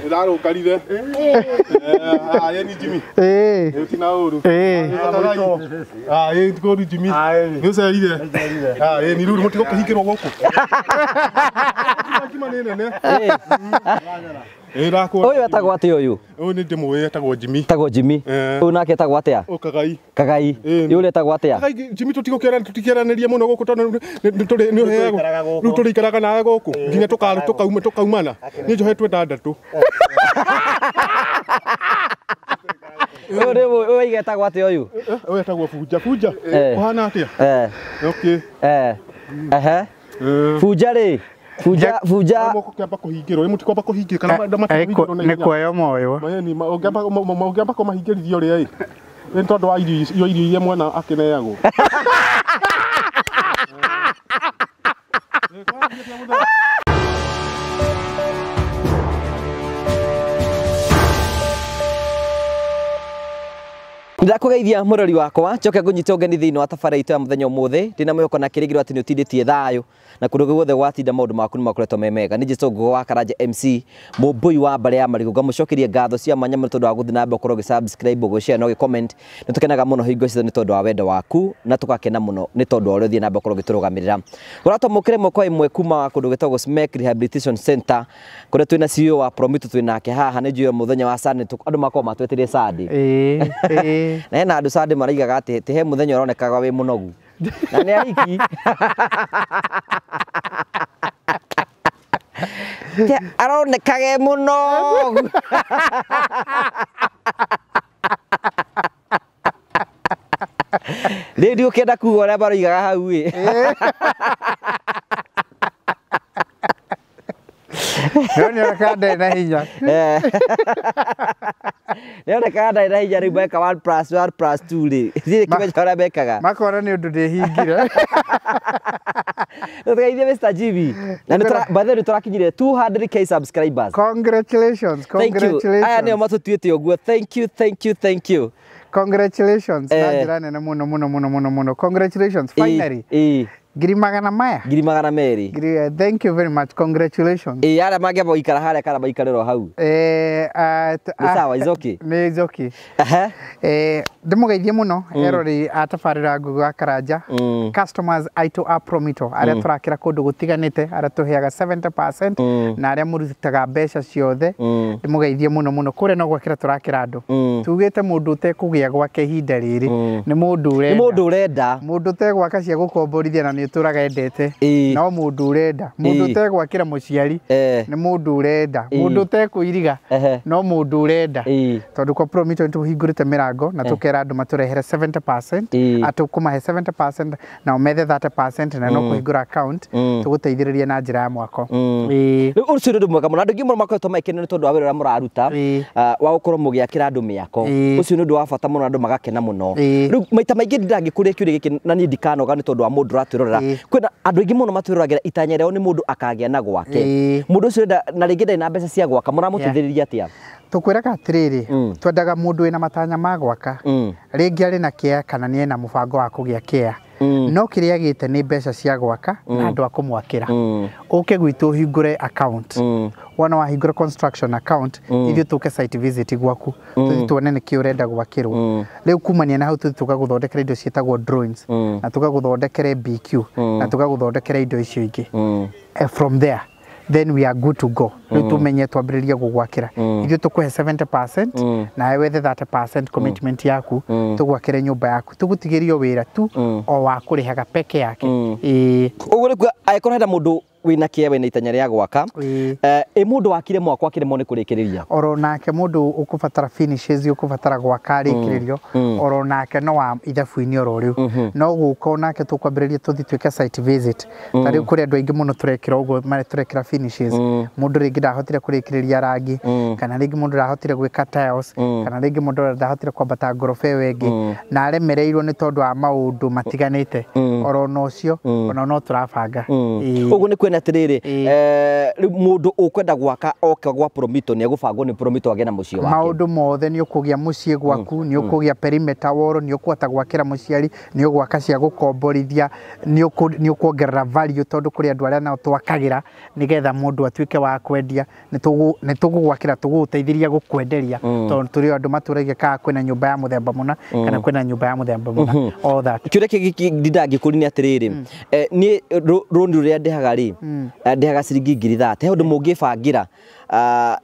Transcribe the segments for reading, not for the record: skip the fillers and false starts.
Ndarũngarire. Aya ni Jimmy. Tina ũru. Ĩ ti kũru Jimmy. Nĩ ũcerire. Ĩ ni rĩu mũtigũkĩhingĩrwo gũkũ. Ngima nĩ nene. Ũyũ etagwo atĩa ũyũ? Ũyũ nĩ ndĩmũĩ etagwo Jimmy. Etagwo Jimmy. Ũyũ nake etagwo atĩa? Ũyũ Kagai. Kagai. Ũyũ ũrĩa etagwo atĩa? Kagai Jimmy tũtikĩaranĩria mũno gũkũ tondũ nĩ ũheagwo. Rĩu tũrĩikaraga nawe gũkũ nginya tũkaumana. Niĩ njohetwo ĩtandatũ. Ũyũ nĩ ũyũ etagwo atĩa ũyũ? Ũyũ etagwo Bunja. Bunja. Ũhana atĩa? Okay. Ehe. Bunja rĩ. Bunja bunja mũkĩamba kũhingĩrwo mũtikwamba kũhingĩra kana matikũhingĩrwo na nĩ kuoyo moyo mayeni ũngĩamba kũmahingĩrithia ũrĩa ĩ nĩ tondũ wa irio iria mwana akĩneagwo. Ndakũgeithia mũrori wakwa njoke ngũnyite ũgeni thĩinĩ wa tabarĩra itũ ya mũthenya ũmũthĩ ndĩna mwĩhoko na kĩrĩgĩrĩro atĩ nĩ ũtindĩtie thayũ na kũndũ guothe gwatinda maũndũ maku nĩ makoretwo me mega. Nĩ Njĩtũ Ngũgũ wa Karanja MC mũmbũi wa mbarĩ ya marigũ ngamũcokeria ngatho cia mwanya mũno tondũ wa gũthiĩ na mbere gũkorwo ũgĩ-subscribe ũgĩ-share na ũgĩ-comment. Nĩ tũkenaga mũno hingo ciothe nĩ tondũ wa wendo waku na tũgakena mũno nĩ tondũ wa ũrĩa ũthiĩ na mbere gũkorwo ũgĩtũrũgamĩrĩra. Ũratwamũkĩra ĩmwe kwa ĩmwe kuma kũndũ gwĩtagwo Smek Rehabilitation Center kũrĩa twĩna CEO wa Promito twĩ nake haha. Nĩ njũĩ mũthenya wa Sunday andũ makoragwo matwetereire Sunday. Na hena andũ Sunday maraigaga atĩ ti he mũthenya ũronekaga wĩ mũnogu na nĩ ariki aronekage mũnogu. Rĩu ndigũkĩenda kuga ũrĩa maroigaga hau ĩ. No nĩonekaga ndarĩ na hinya. Nĩonekaga ndarĩ na hinya rĩu meka 1 + 1 + 2 rĩ. Ndirĩ kĩmenya ũrĩa mekaga. Makona nĩ ũndũ ndĩhingire. Tũgeithie Mr. Jimmy. Na by the way nĩtũrakinyire 200k subscribers. Congratulations, congratulations. Aya nĩo matũtuĩte ũguo. Thank you, thank you, thank you. Congratulations. Na njĩra nene mũno mũno mũno mũno mũno. Congratulations finally. Ngiri magana maya? Ngiri magana merĩ. Thank you very much. Congratulations. Arĩa mangĩamba gũikara harĩa kana maikarĩrwo hau. Nĩ sawa, is okay. Nĩ is okay. Ndĩmũgeithie mũno erori a tabarĩra Ngũgũ wa Karanja. Customers aitũ a Promito arĩa tũrakĩra kũndũ gũtiganĩte, arĩa tũheaga 70% na arĩa mũrutaga mbeca ciothe. Ndĩmũgeithie mũno mũno. Kũrĩa no gwakĩra tũrakĩra andũ. Tugĩte mũndũ ũtekũgĩa gwake ihinda rĩrĩ nĩ mũndũ ũrenda. Nĩ mũndũ ũrenda. Mũndũ ũtegwaka cia gũkomborithia na nĩ ũtũraga endete. No mũndũ ũrenda. Mũndũ ũtegwakĩra mũciari nĩ mũndũ ũrenda. Mũndũ ũtekũiriga no mũndũ ũrenda. Tondũ kwa Promito nĩ tũhingũrĩte mĩrango na tũkera andũ matũrehere 70%, atũkũmahe 70% na ũmethe 30% na no kũhingũra account tũgũteithĩrĩria na njĩra ya mwako. Rĩu ũcio nĩ ũndũ mwega mũno. Andũ aingĩ mũno makoretwo magĩkenio nĩ tondũ wa wĩra ũrĩa mũraruta wa gũkorwo mũgĩakĩra andũ mĩako. Ũcio nĩ ũndũ wa bata mũno andũ magakena mũno. Rĩu maita maingĩ ndangĩkũria kĩũria gĩkĩ na niĩ ndikanoga nĩ tondũ wa mũndũ ũratwĩrorera. Kwĩna andũ aingĩ mũno matwĩroragĩra itanya rĩao nĩ mũndũ akagĩa na gwake. Mũndũ ũcio na rĩngĩ ndarĩ na mbeca cia gwaka, mũramũteithĩrĩria atĩa? Tũkwĩraga atĩrĩrĩ, twendaga mũndũ wĩna matanya ma gwaka, rĩngĩ arĩ na kĩa kana nĩ ena mũbango wa kũgĩa kĩa. No kĩrĩa agĩte nĩ mbeca cia gwaka na andũ a kũmwakĩra. Ũke gwitũ ũhingũre account. Wona wahingũra construction account, ithuĩ tũke site visit gwaku, tũthiĩ tuone nĩkĩ ũrenda gwakĩrwo. Rĩu kumania na hau tũthiĩ tũgagũthondekera indo ciĩtagwo drawings, na tũgagũthondekere BQ, na tũgagũthondekera indo icio ingĩ. From there then we are good to go. Rĩu tũmenye twambĩrĩrie gũgwakĩra. Ithuĩ tũkũhe 70% nawe wethe 30% commitment yaku, tũgwakĩre nyũmba yaku. Tũgũtigĩrio wĩra tu o wa kũrĩhaga peke yake. Ũguo nĩ kuuga angĩkorwo hena mũndũ wĩna kĩa wĩna itanya rĩa gwaka, ĩ mũndũ wakire mwako akĩremwo nĩ kũrĩkĩrĩria. Oro nake mũndũ ũkũbatara finishes ũkũbatara gwaka arĩkĩrĩrio, oro nake no wa ithabu-inĩ oro rĩu. No gũka onake tũkwambĩrĩria tũthiĩ twĩke site visit. Ta rĩu kũrĩ andũ aingĩ mũno tũrekĩra ũguo tũrekĩra finishes. Mũndũ rĩngĩ ndahotire kũrĩkĩrĩria rangi, kana rĩngĩ mũndũ ndahotire gwĩka tiles, kana rĩngĩ mũndũ ndahotire kwambata ngoroba ĩyo ĩngĩ, na aremereirwo nĩ tondũ wa maũndũ matiganĩte. Oro na ũcio ona no tũrabanga. Ũguo nĩ Ngwĩna atĩrĩrĩ, rĩu mũndũ ũkwenda gwaka oka gwa Promito nĩ egũbangwo nĩ Promito agĩe na mũciĩ wake. Maũndũ mothe nĩ ũkũgĩa mũciĩ gwaku, nĩ ũkũgĩa perimeter wall, nĩ ũkũhota gwakĩra mũciari, nĩ ũgwaka cia gũkomborithia, nĩ ũkuongerera value tondũ kũrĩ andũ arĩa nao twakagĩra nĩgetha mũndũ atuĩke wa kwendia, nĩ tũgũgwakĩra, tũgũgũteithĩria gũkwenderia tondũ tũrĩ andũ matũragia kana kwĩna nyũmba ya mũthemba mũna kana kwĩna nyũmba ya mũthemba mũna, all that. Kĩũria kĩngĩ ndingĩkũria nĩ atĩrĩrĩ, niĩ rũni rũrĩa ndĩhaga rĩ, ndĩhaga ciringi 30,000. He ũndũ mũngĩbangĩra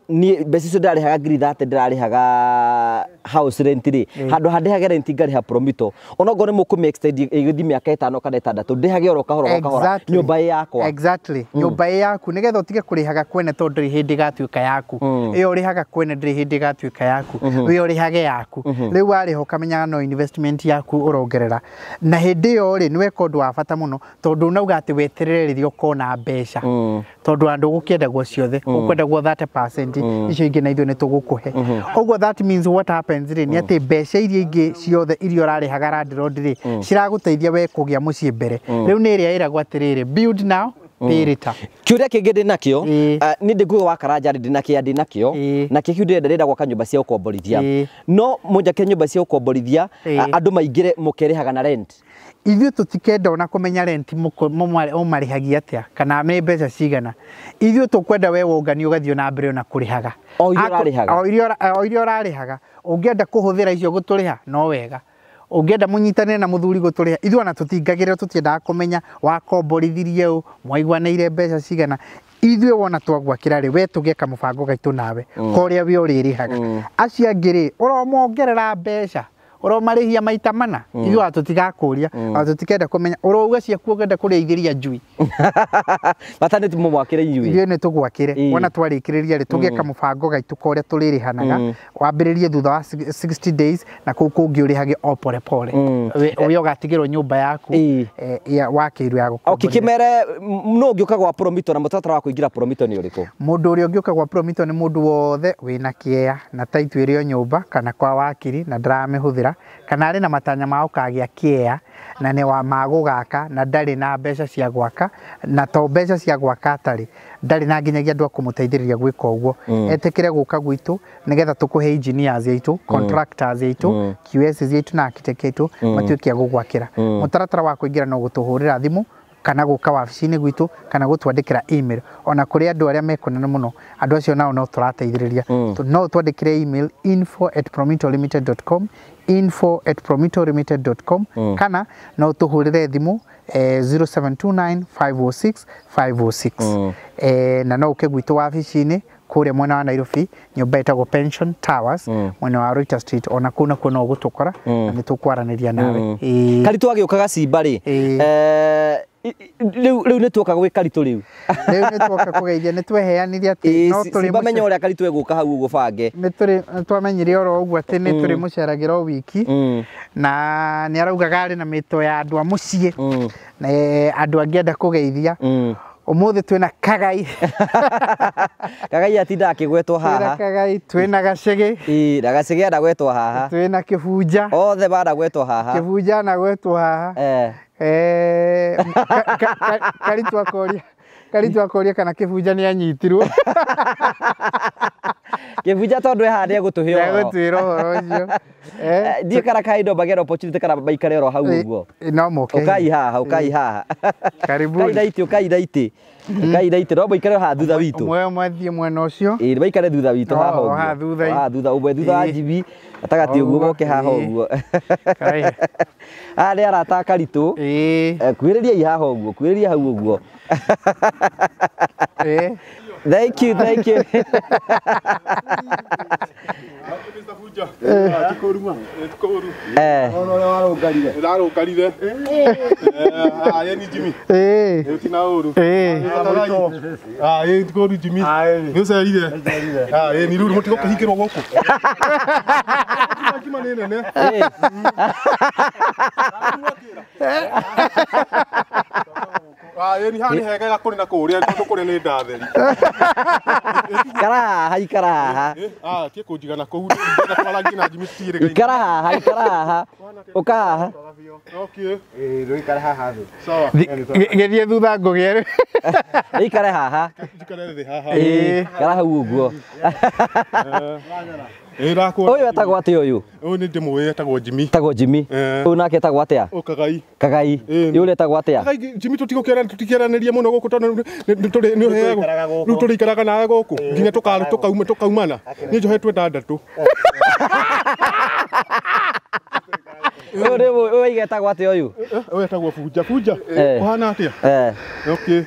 niĩ mbeca icio ndĩrarĩhaga 30,000 ndĩrarĩhaga house rent rĩ, handũ ha ndĩhage rent ngarĩha Promito, onokorwo nĩ mũkũmĩ extend ĩgĩthiĩ mĩaka 5 kana 6 ndĩhage oro kahora o kahora nyũmba ĩ yakwa. Exactly. Nyũmba ĩ yaku nĩgetha ũtige kũrĩhaga kwene tondũ ndĩrĩ hĩndĩ ĩgatuĩka yaku. Ĩyo ũrĩhaga kwene ndĩrĩ hĩndĩ ĩgatuĩka yaku. Ĩyo ũrĩhage yaku. Rĩu warĩha ũkamenyaga no investment yaku ũrongerera. Na hĩndĩ ĩyo rĩ, nĩ weka ũndũ wa bata mũno tondũ unauga atĩ weterere rĩrĩa ũkona mbeca. Tondũ andũ gũkĩendagwo ciothe, ũkwendagwo 30%, icio ingĩ na ithuĩ nĩ tũgũkũhe. Ũguo that means what happens rĩ, nĩ atĩ mbeca iria ingĩ ciothe iria ũrarĩhaga landlord rĩ, ciragũteithia we kũgĩa mũciĩ mbere. Rĩu nĩ ĩrĩa ĩragwo atĩrĩrĩ, build now, pay later. Kĩũria kĩngĩ ndĩnakĩo, niĩ ndĩ wa Karanja rĩ, ndĩna kĩa ndĩnakĩo, na kĩu ndĩrenda ndĩrenda gwaka nyũmba cia ũkomborithia. No mũnjake nyũmba cia ũkomborithia, andũ maingĩre mũkerĩhaga na rent. Ithuĩ tũtikenda ona kũmenya rent ũmarĩhagia atĩa kana nĩ mbeca cigana. Ithuĩ tũkwenda we wonganie ũgathiĩ na mbere ona kũrĩhaga. O iria ũrarĩhaga. O iria ũrarĩhaga. Ũngĩenda kũhũthĩra icio gũtũrĩha no wega. Ũngĩenda mũnyitanĩre na mũthuri gũtũrĩha, ithuĩ ona tũtingagĩrĩra, tũtiendaga kũmenya wakomborithirie ũ, mwaiguanĩire mbeca cigana. Ithuĩ wona twagwakĩra rĩ, we tũgĩe kamũbango gaitũ nawe korĩa we ũrĩrĩhaga. Acio angĩ rĩ, ũromongerera mbeca, ũromarĩhia maita mana, ithuĩ ona tũtigakũria, ona tũtikenda kũmenya, ũrauga ciaku ũngĩenda kũrĩithĩria njui. Bata nĩ tũmũmwakĩre inyuĩ. Ithuĩ nĩ tũgwakĩre, wona twarĩkĩrĩria rĩ, tũgĩe kamũbango gaitũ korĩa tũrĩrĩhanaga, wambĩrĩrie thutha wa 60 days na kũu kũngĩ ũrĩhage o pore pore. We ũgatigĩrwo nyũmba yaku wakĩirwo ya gũkomborithia. Kĩmere no ũngĩũka gwa Promito na mũtaratara wa kũingĩra Promito nĩ ũrĩkũ? Mũndũ ũrĩa ũngĩũka gwa Promito nĩ mũndũ wothe wĩna kĩea na taitũ ĩrĩ o nyũmba kana kwa wakiri na ndaramĩhũthĩra, kana arĩ na matanya ma gũkagĩa kĩea na nĩ wa ma gũgaka na ndarĩ na mbeca cia gwaka, na to mbeca cia gwaka atarĩ, ndarĩ na nginyagia andũ a kũmũteithĩrĩria gwĩka ũguo. Etĩkĩre gũka gwitũ nĩgetha tũkũhe engineers aitũ, contractors aitũ, QS aitũ na architect aitũ matuĩke a gũgwakĩra. Mũtaratara wa kũingĩra no gũtũhũrĩra thimũ kana gũka wabici-inĩ gwitũ kana gũtwandĩkĩra email. Ona kũrĩ andũ arĩa mekũnene mũno, andũ acio nao no tũrateithĩrĩria. No ũtwandĩkĩre email info@promitolimited.com, info@promitolimited.com, kana no ũtũhũrĩre thimũ 0729 506 506. Na no ũke gwitũ wabici-inĩ kũrĩa mwena wa Nairobi, nyũmba ĩtagwo Pension Towers, mwena wa Reuters Street. Ona kũu nakuo no ũgũtũkora na nĩ tũkwaranĩria nawe. Karitũ agĩũkaga Simba rĩ, rĩu nĩ tuoka gwĩ Karitũ rĩu. Rĩu nĩ tuoka kũgeithia, nĩ tweheanire atĩ no tũrĩ Simba menya ũrĩa Karitũ egũka hau ũguo bange. Nĩ twamenyire oro ũguo atĩ nĩ tũrĩ mũceragĩra o wiki, na nĩ araugaga arĩ na mĩto ya andũ a mũciĩ, na andũ angĩenda kũgeithia. Ũmũthĩ twĩna Kagai. Kagai atindaga akĩgwetwo haha. Twĩna Kagai, twĩna Gacĩgĩ. Ĩĩ, na Gacĩgĩ anagwetwo haha. Twĩna Kĩbunja. Othe managwetwo haha. Kĩbunja anagwetwo haha. Karitũ akoria kana Kĩbunja nĩ anyitirwo. Kĩbunja tondũ e haha nĩegũtũhe ũhoro. Nĩegũtwĩra ũhoro ũcio. Ndiĩ kana kahinda mbagĩra opportunity kana maikare oro hau ũguo. No moke. Ũkai haha, ũkai haha. Karibuni. Ũkai naitĩ, ũkai naitĩ. Ũkai naitĩ, no mũikare haha thutha witũ. Ũmwe ũmwe athiĩ mwena ũcio. Ĩĩ, maikare thutha witũ haha ũguo. Haha thutha. Haha thutha, ũmwe thutha wa Jimmy, gatagatĩ ũguo moke haha ũguo. Haha nĩ arata a Karitũ. Kuhĩrĩriai haha ũguo, kuhĩrĩria hau ũguo. Thank you, thank you. Ndarũngarire. Aya ni Jimmy. Tina ũru. Ĩ tikũru Jimmy. Nĩ ũcerire. Ĩ ni rĩu mũtigũkĩhingĩrwo gũkũ. Ngima nĩ nene. Ah, ni haha nĩ hegega kũrĩ na kũrĩa tondũ kũrĩa nĩ ndatheri. Ikara haha, ikara haha. Ah, tie kũnjigana kũu ndĩrenda twaragie na Jimmy tũtigĩrĩre. Ikara haha, ikara haha. Ũka haha. Okay. Ĩĩ rũikara haha thĩ. Sawa. Gĩthiĩ thutha ngũgĩe. Ikare haha. Njikare thĩ haha. Ĩĩ, ikara hau ũguo. Ĩĩ ndakuona. Ũyũ etagwo atĩa ũyũ? Ũyũ nĩ ndĩmũĩ etagwo Jimmy. Etagwo Jimmy. Ũyũ nake etagwo atĩa? Ũyũ Kagai. Kagai. Ĩĩ. Ũyũ etagwo atĩa? Kagai Jimmy tũtikĩaranĩria mũno gũkũ tondũ nĩ nĩ ũheagwo. Rĩu tũrĩikaraga nawe gũkũ nginya tũkaumana. Niĩ njohetwo ĩtandatũ. Ũyũ nĩ ũyũ etagwo atĩa ũyũ? Ũyũ etagwo Bunja. Bunja. Ũhana atĩa? Okay.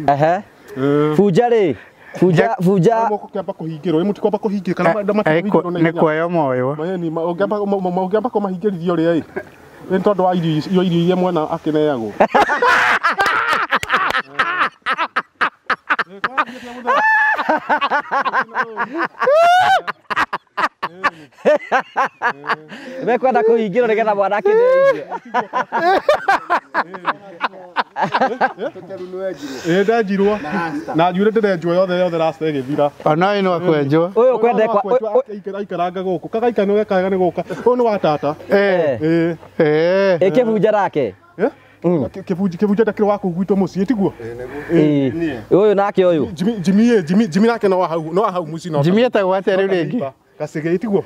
Ehe. Bunja rĩ. Bunja bunja. Mũkũkĩamba kũhingĩrwo, mũtikwamba kũhingĩra kana matikũhingĩrwo na Nĩ kuoyo moyo. Mayeni ũngĩamba kũmahingĩrithia ũrĩa ĩ. Nĩ tondũ wa irio iria mwana akĩneagwo. Mekwenda kũhingĩrwo nĩgetha mwana akĩneo irio. Ĩĩ ndenjirwo. Na njuĩrĩ ndĩrenjwo yothe yothe rasta ĩgĩthira. Ona ũyũ no akwenjwo. Ũyũ ũkwenda aikaranga gũkũ. Kagaika nĩ wekaga nĩ gũka. Ũyũ nĩ wa tata. Ĩĩ. Ĩĩ. Ĩ kĩbunja nake? Kĩbunja ndakĩrĩ wa kũu gwitũ mũciĩ tiguo? Ĩĩ. Ũyũ nake ũyũ. Jimmy Jimmy Jimmy nake no hau no hau mũciĩ no. Jimmy etagwo atĩa rĩu rĩngĩ? Gacĩgĩ tiguo?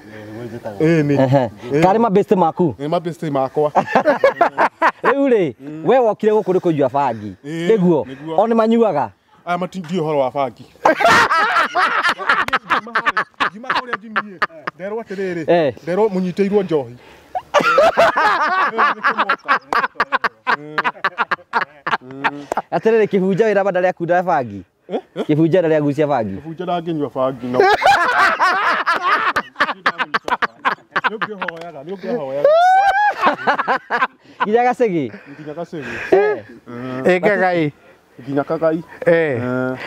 Ĩĩ nĩ. Karĩ mabĩstĩ maku? Nĩ mabĩstĩ makwa. Rĩu rĩ, we wokire gũkũ nĩ kũnyua bangi. Nĩguo? O nĩ manyuaga? Aya matindiũ ũhoro wa bangi. Ngima kũrĩa Jimmy nderwo atĩrĩrĩ, nderwo mũnyitĩirwo njohi. Atĩrĩrĩ kĩbunja wĩra ba ndarĩ akunda bangi? Kĩbunja ndarĩ agucia bangi? Kĩbunja ndangĩnyua bangi no. Nĩ ũngĩhoyaga, nĩ ũngĩhoyaga. Nginya gacĩgĩ? Nginya gacĩgĩ. Ĩ Kagai. Nginya Kagai.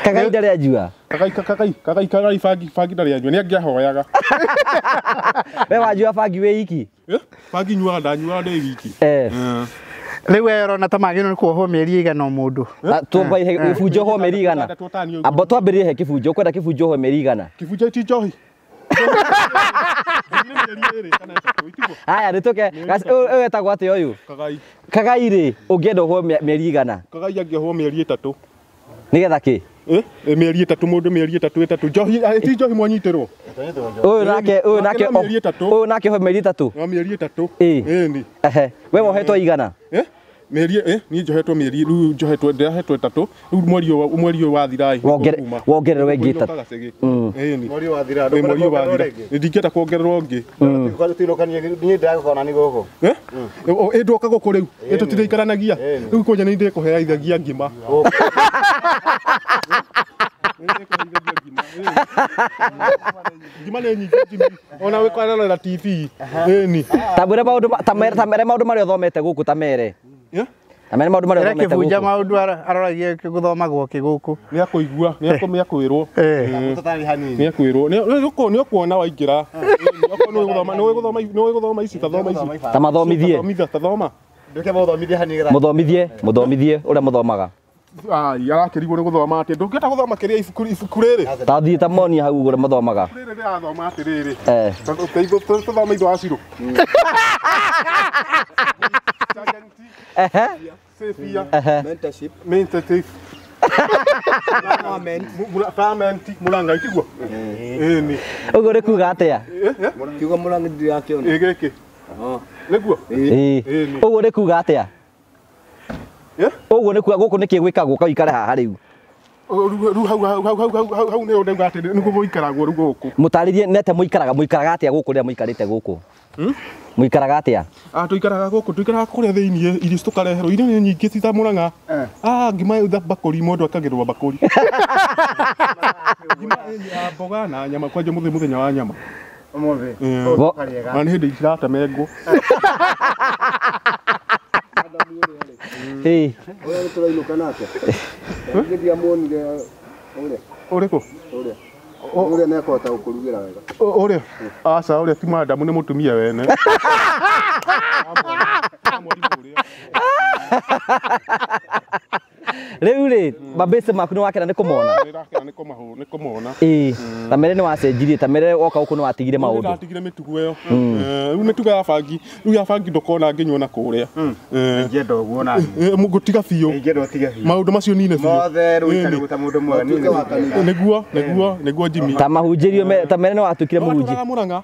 Kagai ndarĩ anjua? Kagai Kagai Kagai Kagai bangi bangi ndarĩ anjua, nĩ angĩahoyaga. We wanjua bangi wĩ iki? Bangi nyuaga ndanyuaga ndĩ wiki. Rĩu we ũrona ta magĩrĩirwo nĩ kuohwo mĩeri ĩigana o mũndũ? Twamba kĩbunja ũhwo mĩeri igana. Amba twambĩrĩrie he kĩbunja, ũkwenda kĩbunja ũhwo mĩeri igana? Kĩbunja ti njohi. Haya nĩ tũke ũyũ etagwo atĩa ũyũ? Kagai. Kagai rĩ, ũngĩenda ũhwo mĩeri igana? Kagai angĩohwo mĩeri ĩtatũ. Nĩgetha kĩ? Mĩeri ĩtatũ mũndũ mĩeri ĩtatũ ĩtatũ. Njohi ti njohi mwanyitĩrwo. Ũyũ nake ũyũ nake ũyũ nake oho mĩeri ĩtatũ. No mĩeri ĩtatũ. Ĩĩ ni. Ehe. We wohetwo igana? Mĩeri niĩ njohetwo mĩeri rĩu njohetwo ndĩrahetwo ĩtatũ rĩu mweri ũyũ wathira ĩ wongererwo ĩngĩ ĩtatũ. Ĩĩ ni. Mweri wathira. Mweri ũyũ wathira. Ndingĩenda kuongererwo ũngĩ. Tũinũkanie niĩ ndĩragũkona nĩ gũkũ. Ĩ ndwoka gũkũ rĩu ĩ tũtirĩikaranagia rĩu kwanja nĩ ndĩkũheaithagia ngima. Ngima nĩ nyingĩ Jimmy ona wĩkwarorera TV. Ĩĩ ni. Ta mwĩre maũndũ ta mere maũndũ marĩa ũthomete gũkũ ta mere. Ta mere maũndũ marĩa ũthomete gũkũ. Kĩbunja maũndũ aroragia gũthomagwo kĩ gũkũ. Nĩ akũigua, nĩ akwĩrwo. Nĩ akwĩrwo. Nĩ ũkuona waingĩra. Nĩ ũĩ gũthoma ici ta thoma ici. Ta mathomithie. Ta thoma. Nduĩke mũthomithie hanini. Mũthomithie, mũthomithie ũrĩa mũthomaga. Ai, arakĩrigwo nĩ gũthoma atĩa? Ndũngĩhota gũthoma kĩrĩa ibuku rĩrĩ. Ta thiĩ ta monia hau ũrĩa mũthomaga. Rĩrĩ rĩrathoma atĩrĩrĩ. Tũthome itho wa Cirũ. Ehe. Safia. Mentorship. Mentorship. Farmment Murang'a itiguo? Ĩĩ ni. Ũguo nĩ kuga atĩa? Kiugo Murang'a ndirakĩona. Ĩ gĩkĩ. Nĩguo? Ĩĩ. Ũguo nĩ kuga atĩa? Ũguo nĩ kuga gũkũ nĩkĩ gwĩkagwo ka ũikare haha rĩu? Rĩu hau hau hau hau hau nĩho ndauga atĩ nĩguo gũikaragwo rĩu gũkũ. Mũtarĩrie nĩ atĩa mũikaraga mũikaraga atĩa gũkũ rĩrĩa mũikarĩte gũkũ? Mũikaraga atĩa? Ah, tũikaraga gũkũ tũikaraga kũrĩa thĩiniĩ irio tũkareherwo irio nĩ nyingĩ ti ta Murang'a. Ah, ngima bakũri mũndũ akagĩrwo bakũri. Ngima ya mboga na nyama kwanja mũthenya wa nyama. Ũmũthĩ. Na nĩ hĩndĩ iratemengwo. Ĩĩ. Ũyũ nĩ tũrainũka nake. Ndiamuonire ũrĩa. Ũrĩkũ? Ũrĩa. Ũrĩa nĩ akũhota gũkũrugĩra wega. Ũrĩa? Aca ũrĩa ti madamu nĩ mũtumia wene. Rĩu rĩ mabĩce maku nĩ wakena nĩ kũmona. Nĩ ndakena nĩ kũmona. Ĩĩ ta mere nĩ wacenjirie ta mere woka gũkũ nĩ watigire maũndũ. Ndatigire mĩtugo ĩyo. Rĩu mĩtugo ya bangi, rĩu ya bangi ndũkona ngĩnyua na kũrĩa. Ingĩenda ũguo na ngũtiga biũ. Ingĩenda ũtige biũ. Maũndũ macio nine biũ. Mothe rĩu ikare ta mũndũ mwega nine. Nĩguo nĩguo nĩguo Jimmy. Ta mahunjĩrio ta mere nĩ watuĩkire mũhunji. Ũratũraga Mũrang'a?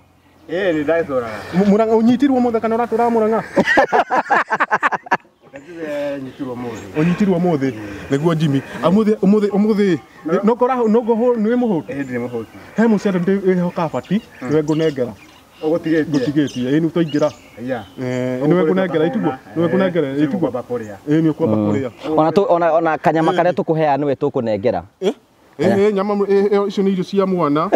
Ĩĩ nĩ ndatũraga. Mũrang'a ũnyitirwo mũthĩ kana ũratũraga Mũrang'a? Ũnyitirwo mũthĩ nĩguo Jimmy. Ũmũthĩ ũmũthĩ ũmũthĩ nokora nogo nĩ mũhũtu. Ĩĩ ndĩ mũhũtu. He mũcere ndĩ kabati nĩwe ngũnengera. Ũgũtigĩtie? Ngũtigĩtie ĩĩ nĩ twaingĩra. Nĩwe ngũnengera itiguo nĩwe ngũnengera itiguo. Ĩĩ nĩ ũkwamba kũrĩa. Ona ona kanyama karĩa tũkũheana nĩwe tũkũnengera. Ĩĩ nyama ĩyo icio nĩ irio cia mwana.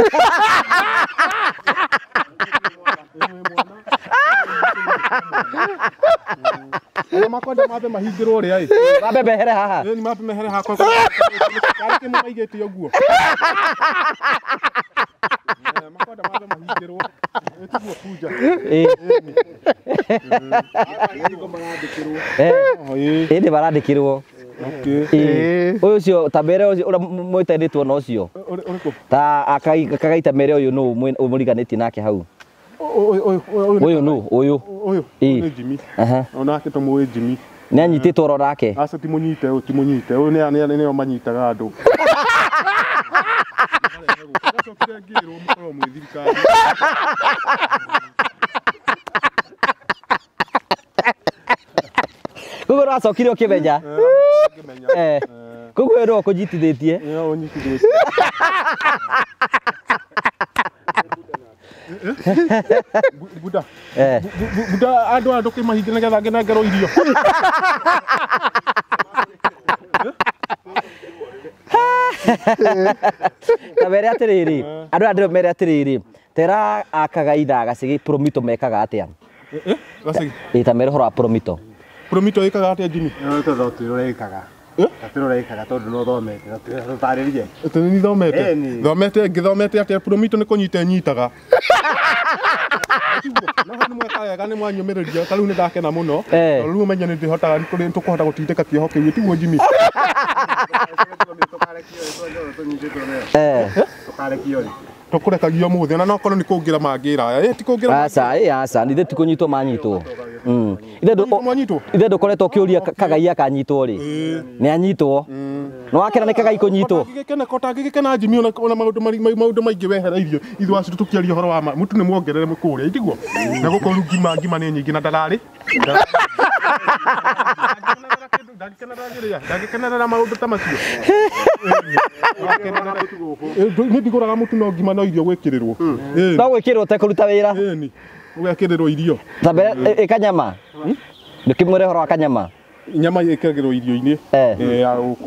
Ona makwenda mambe mahingĩrwo ũrĩa ĩ. Mambe mehere haha. Ĩĩ ni mambe mehere haha. Karĩ kĩmwe maigĩte ũguo. Makwenda mambe mahingĩrwo. Ĩtiguo kunja. Ĩĩ. Ĩĩ nĩ marandĩkĩrwo. Okay. Ũyũ ũcio ta mere ũcio ũrĩa mwĩtanĩtwo na ũcio. Ũrĩkũ? Ta akagaita mere ũyũ nũ mũriganĩtie nake hau. Ũyũ nũ ũyũ. Ũyũ nĩ Jimmy. Onake tũmũĩ Jimmy. Nĩ anyitĩtwo oro nake. Aca ti mũnyite ũyũ ti mũnyite. Ũyũ nĩ nĩo manyitaga andũ. Ndacokire ngĩrwo mũkorwo mwĩ thirikari. Koguo nĩwacokire ũkĩmenya. Koguo ũyũ nĩwe ũkũnyitithĩtie. Nĩwe ũnyitithĩtie. Buda. Buda andũ aya ndũkĩmahinge nĩgetha ngĩnengerwo irio. Ta mere atĩrĩrĩ, andũ aya ndĩro mere atĩrĩrĩ, tera akagaitha gacigi Promito mekaga atĩa? Gacigi. Ĩ ta mere ũhoro wa Promito. Promito ĩkaga atĩa Jimmy? No tondũ tũrekaga. Tũrekaga tondũ no thomete, tũtarĩrie. Atĩ nĩ thomete. Thomete ngĩthomete atĩa Promito nĩ kũnyita ĩnyitaga. No nĩ mweka wega nĩ mwanyũmĩrĩria ta rĩu nĩ ndakena mũno. Tondũ rĩu ũmenye nĩ ndĩhotaga nĩ tũkũhota gũtindĩka kĩoho kĩu tiguo Jimmy. Tũkũrekagio mũthĩ ona no korwo nĩ kũngĩra mangĩra. Ti kũngĩra. Aca ĩ aca ithe ti kũnyitwo manyitwo. Ithe ndũkoretwo ũkĩũria Kagai akanyitwo rĩ. Nĩ anyitwo. Nĩ wakena nĩ Kagai kũnyitwo. Kotangĩgĩkena Jimmy ona maũndũ maingĩ wehereirio ithuĩ acio tũkĩaria ũhoro wa mũtu nĩ muongerere kũrĩa itiguo. Na gũkũ rĩu ngima ngima nĩ nyingĩ na ndararĩ. Ndangĩkenerera maũndũ ta macio. Nĩ ndigũraga mũtu no ngima no irio gwĩkĩrĩrwo. No gwĩkĩrĩrwo ũtekũruta wĩra. Ĩni ũgekĩrĩrwo irio. Ta mbere ĩ kanyama. Ndũkĩmwĩre ũhoro wa kanyama. Nyama ĩkĩragĩrwo irio-inĩ.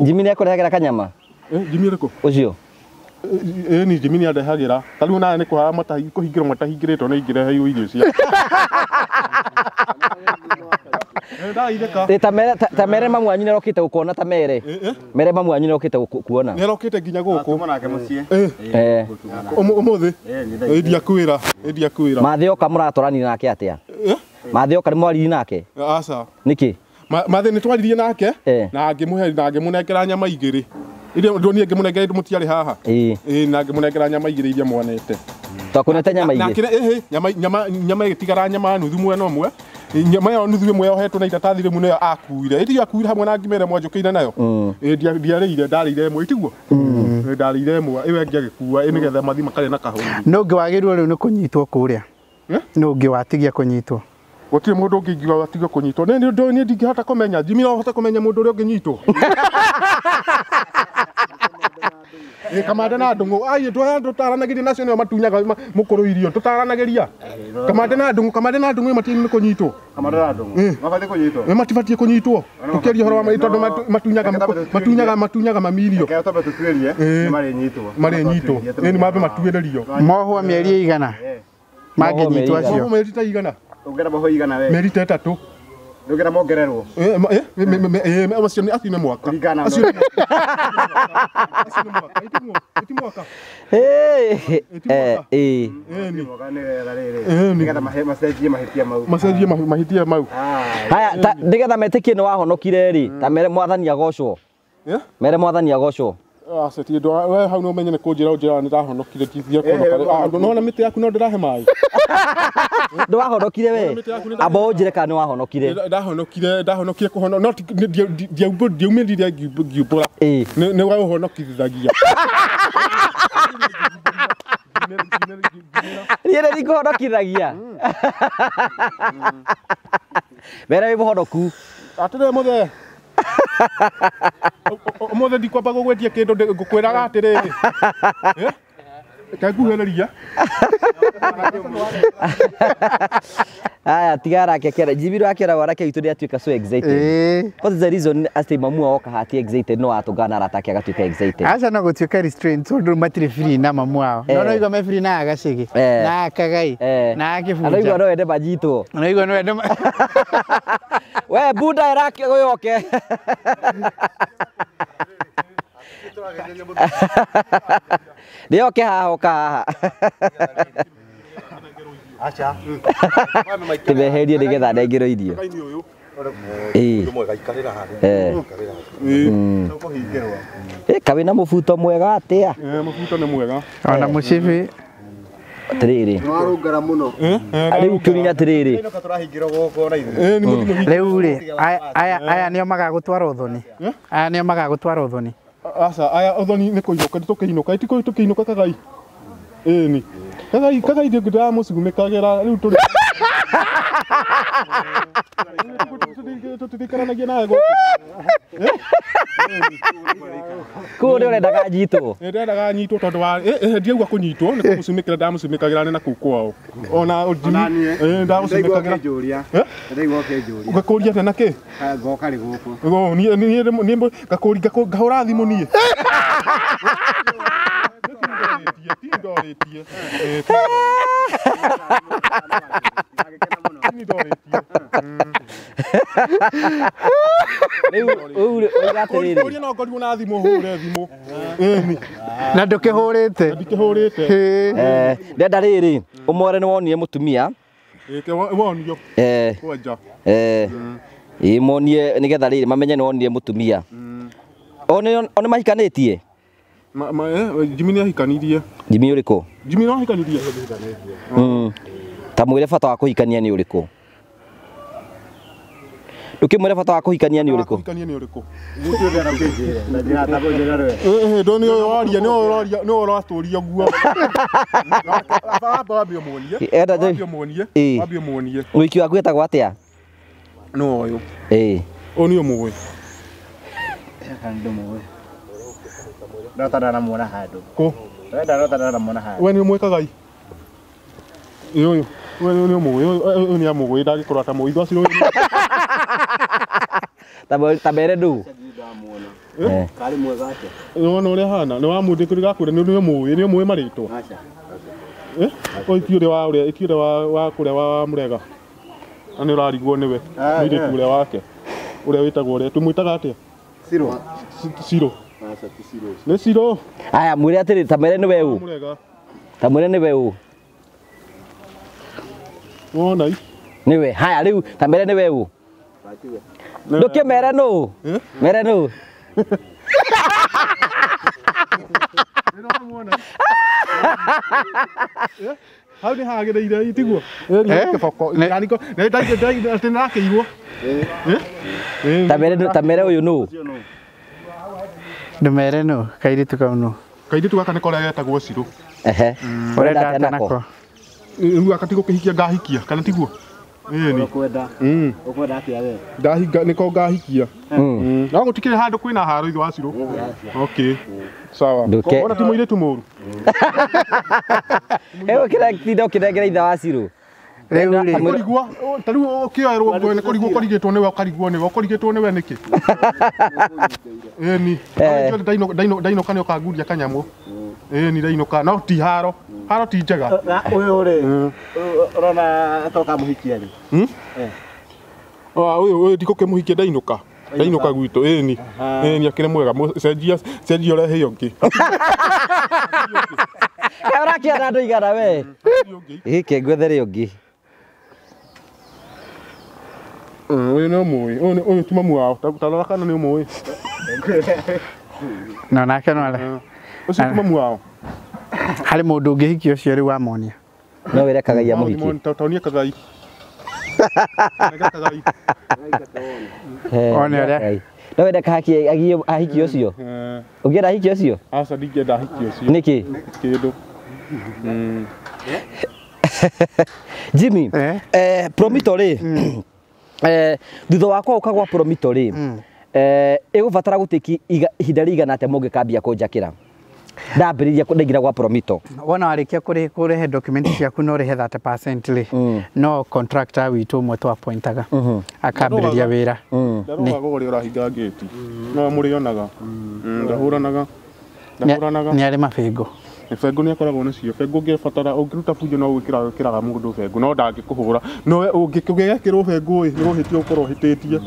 Jimmy nĩ akũrehagĩra kanyama? Jimmy ũrĩkũ? Ũcio. Ĩni Jimmy nĩ andehagĩra. Ta rĩu nawe nĩ kũhingĩrwo matahingĩrĩtwo nĩ ingĩreheirwo irio cia. Ta mere mamu wanyu nĩarokĩte gũkuona ta mere. Mere mamu wanyu nĩarokĩte gũkuona. Nĩarokĩte nginya gũkũ. Tuma nake mũciĩ. Ũmũthĩ. Ndiakwĩra, ndiakwĩra. Mathĩ oka mũratwaranire nake atĩa? Mathĩ oka nĩ mwaririe nake? Aca. Nĩkĩ? Mathĩ nĩ twaririe nake na ngĩmũhe na ngĩmũnengera nyama igĩrĩ. Iria ndonire ngĩmũnengera mũtiarĩ haha. Ĩĩ na ngĩmũnengera nyama igĩrĩ iria mwanete. Twakunete nyama igĩrĩ. Nake nyama nyama ĩgĩtigara nyama nuthu mwena ũmwe. Nyama ĩyo nuthu ĩmwe yohetwo na iratathi rĩmwe nĩyo akuire. Ĩti akuire hamwe na ngima ĩrĩa mwanjũkĩire nayo. Ĩĩ ndiarĩire ndarĩire ĩmwe itiguo. Ndarĩire ĩmwe ĩyo ĩngĩ agĩkua ĩ nĩgetha mathiĩ makarĩe na kahũri. No ũngĩ wagĩrĩirwo rĩu nĩ kũnyitwo kũrĩa. No ũngĩ watigia kũnyitwo. Gũtirĩ mũndũ ũngĩ ingiuga watiga kũnyitwo. Niĩ ndingĩhota kũmenya. Jimmy no ahote kũmenya mũndũ ũrĩa ũngĩnyitwo. Kamande na Ndung'u ai andũ aya tũtaranagĩria nacio nĩo matunyaga mũkũrũ irio tũtaranagĩria. Kamande na Ndung'u Kamande na Ndung'u matiagĩrĩirwo nĩ kũnyitwo. Kamande na Ndung'u mabatiĩ kũnyitwo. Nĩ matibatiĩ kũnyitwo. Tũkĩaria ũhoro wa tondũ matunyaga matunyaga matunyaga mamirio. Reke twambe tũtuĩrie nĩ marĩnyitwo. Marĩnyitwo. Nĩ mambe matuĩrĩrio. Mohwo mĩeri igana. Mangĩnyitwo acio. Mohwo mĩeri ta igana. Ũngĩenda mohwo igana we. Mĩeri ta ĩtatũ. Ndũngĩenda mongererwo. Acio nĩ acio nĩ mwaka. Acio nĩ mwaka. Iti mwaka. Ĩĩ. Nĩgetha macenjie mahĩtia mau. Macenjie mahĩtia mau. Haya, nĩgetha metĩkie nĩ wahonokire rĩ, ta mere mwathani agocwo. Mere mwathani agocwo. Aca ti ndo we hau no menye nĩ kũnjĩra ũnjĩra nĩ ndahonokire ndithia kũhonoka. No na mĩtĩ yaku no ndĩrahe maĩ. Ndwahonokire we. Amba ũnjĩre kana nĩwahonokire. Ndahonokire kũhono no ndiaumĩrire ngiumbũra. Nĩ we ũhonokithagia. Niĩ nĩ ngũhonokithagia. Mere wĩ mũhonoku. Atĩrĩ mũthee. Ũmũthĩ ndikwamba gũgwĩtia kĩndũ ngũkwĩraga atĩrĩrĩ. Kanguhĩrĩria. Aya tiga arake kĩara Jimmy akĩra warake witũ nĩ atuĩka so excited. What is the reason atĩ mamu oka hati excited no atũngana arata ake agatuĩka excited? Aca no gũtuĩka restraint tondũ matirĩ free na mamu wao. No noigua me free na agacĩgĩ na akagai na akĩbunja. Anoigua no wende manjitwo. Anoigua no wende. We bunda ĩrake ũyoke. Nĩoke haha oka haha. Acha. Kĩmeherie nĩgetha ndengerwo irio. Kaĩ wĩna mũbuto mwega atĩa? Mũbuto nĩ mwega. Ona mũcibi. Atĩrĩrĩ. Nĩwarũngara mũno. Rĩu kĩũria atĩrĩrĩ. Rĩu rĩ aya nĩo magagũtwara ũthoni. Aya nĩo magagũtwara ũthoni. Aca aya ũthoni nĩ kũinũka tũkĩinũka itikũĩ tũkĩinũka kagai. Ĩni. Kagai kagai ndĩramũcugumĩkagĩra rĩu tũrĩ. Tũtikaranagia nawe gũkũ. Kũu nĩ ũrendaga nyitwo. Nĩndendaga nyitwo tondũ wa ndiauga kũnyitwo nĩ kũmũcumĩkĩra ndamũcumĩkagĩra nĩ na kũu kwao. Ona ndagũcumĩkagĩra. Ndaigua ũkĩnjũria. Ũgakũria atĩa na kĩ? Ngoka rĩ gũkũ. Niĩ ngakũria ngahũra thimũ niĩ. Ti ndorĩtie. Rĩu ũiga atĩrĩrĩ. Ũria no ngorirwo na thimũ hũre thimũ. Ĩni. Na ndũkĩhũrĩte. Ndikĩhũrĩte. Ndenda rĩrĩ ũmwere nĩ wonire mũtumia. Wonio. Kwanja. Ĩ monie nĩgetha rĩrĩ mamenye nĩ wonire mũtumia. O nĩ mahikanĩtie? Jimmy nĩ ahikanirie. Jimmy ũrĩkũ? Jimmy no ahikanirie. Ta mwĩre bata wa kũhikania nĩ ũrĩkũ? Ndũkĩmwĩre bata wa kũhikania nĩ ũrĩkũ? Kũhikania nĩ ũrĩkũ? Ndũ nĩ ũraria nĩ ũraria nĩ ũratũria guo. Amba wambie muonie. Wambie muonie. Wambie muonie. Mũhiki waku etagwo atĩa? No ũyũ. Ũyũ nĩ ũmũĩ. No tandaramuona handũ. Kũ? Ndona tandaramuona handũ. We nĩ ũmũĩ kagai? Ĩ ũyũ. We nĩ ũmũĩ. Ũyũ nĩ amũĩ ndangĩkorwo atamũĩ. Ithu acio. Ta mere ndũ. Karĩ mwega atĩa? Nĩwona ũrĩa ahana? Nĩ wamũndĩkĩrĩ gakwĩra nĩ ũmũĩ, nĩ ũmũĩ marĩtwa. Aca. Ũyũ ti ũrĩa wa ũrĩa, ti ũrĩa wa kũrĩa wa Mũrega. Na nĩ ũrarigwo nĩwe. Mũirĩtu ũrĩa wake. Ũrĩa wĩtagwo ũrĩa. Tũmwĩtaga atĩa? Ciro. Ciro. Aca ti Ciro. Nĩ Ciro. Aya mwĩre atĩrĩ ta mere nĩwe ũ. Ta mwĩre nĩwe ũ. Wona i. Nĩwe. Haya rĩu ta mere nĩwe ũ. Ndũkĩmere nũ. Mere nũ. Hau nĩ hagĩrĩire itiguo. Kĩboko. Nĩ ndakĩirwo. Ta mere ũyũ nũ. Ndũmere nũ kairĩtu kau nũ. Kairĩtu gaka nĩko ũrĩa getagwo Ciro. Ehe. Ũrenda atĩa nako? Rĩu gaka ti gũkĩhikia ngahikia kana tiguo? Ĩni. Ũkwenda. Ũkwenda atĩa we? Ndahinga nĩko ngahikia. No gũtikĩrĩ handũ kwĩna haro ithu wa Ciro. Okay. Sawa. Ona ti mũirĩtu mũru. Ĩgũkĩra ũkĩnengera ithe wa Ciro. Rĩu rĩ. Kũrigwo ta rĩu ũkĩoerwo nguo nĩ kũrigwo kũrigĩtwo nĩwe ũkarigwo nĩwe ũkũrigĩtwo nĩwe nĩkĩ? Ĩni. Ndainũka nĩ ũkanguria kanyamũ. Ĩni ndainũka no ti haro. Haro ti njega. Ũyũ rĩ ũrona toka mũhikia rĩ? Ũyũ ndikũkĩmũhikia ndainũka. Ndainũka gwitũ ĩni. Ĩni akĩrĩ mwega cenjia cenjia ũrehe ĩyo ĩngĩ. Kaĩ ũrakĩona andũ aigana we? Ĩ ngwethere ũngĩ. Ũyũ nĩ ũmũĩ. Ũyũ ti mamu wao. Ta rora kana nĩ ũmũĩ. No nake no ale. Ũcio ti mamu wao. Harĩ mũndũ ũngĩhikia ũcio rĩu wamonia. No wĩre Kagai amũhikie. Taũnia Kagai. Kagai. One ũrĩa. No wende kahaki ahiki ũcio? Ũngĩenda ahiki ũcio? Aca ndingĩenda ahiki ũcio. Nĩkĩ? Kĩndũ. Jimmy, Promito rĩ, thutha wakwa ũka gwa Promito rĩ, ĩgũbatara gũtĩki ihinda rĩigana atĩa mũngĩkambia kũnjakĩra? Ndambĩrĩria ndaingĩra gwa Promito. Wona warĩkia kũrehe document ciaku no ũrĩhe 30% rĩ, no contractor witũ ũmwe twapointaga akambĩrĩria wĩra. Ndarogaga ũrĩa ũrahinga ngĩti. No mũrĩonaga. Ndahũranaga. Ndahũranaga. Nĩ arĩ mabĩngũ. Bengo nĩ akoragwo nacio. Bengo ũngĩbatara ũngĩruta bunjo no gwĩkĩra wĩkĩraga mũndũ bengo no ndangĩkũhũra. No we ũngĩgekĩrwo bengo ĩ nĩ ũhĩtia ũkorwo ũhĩtĩtie.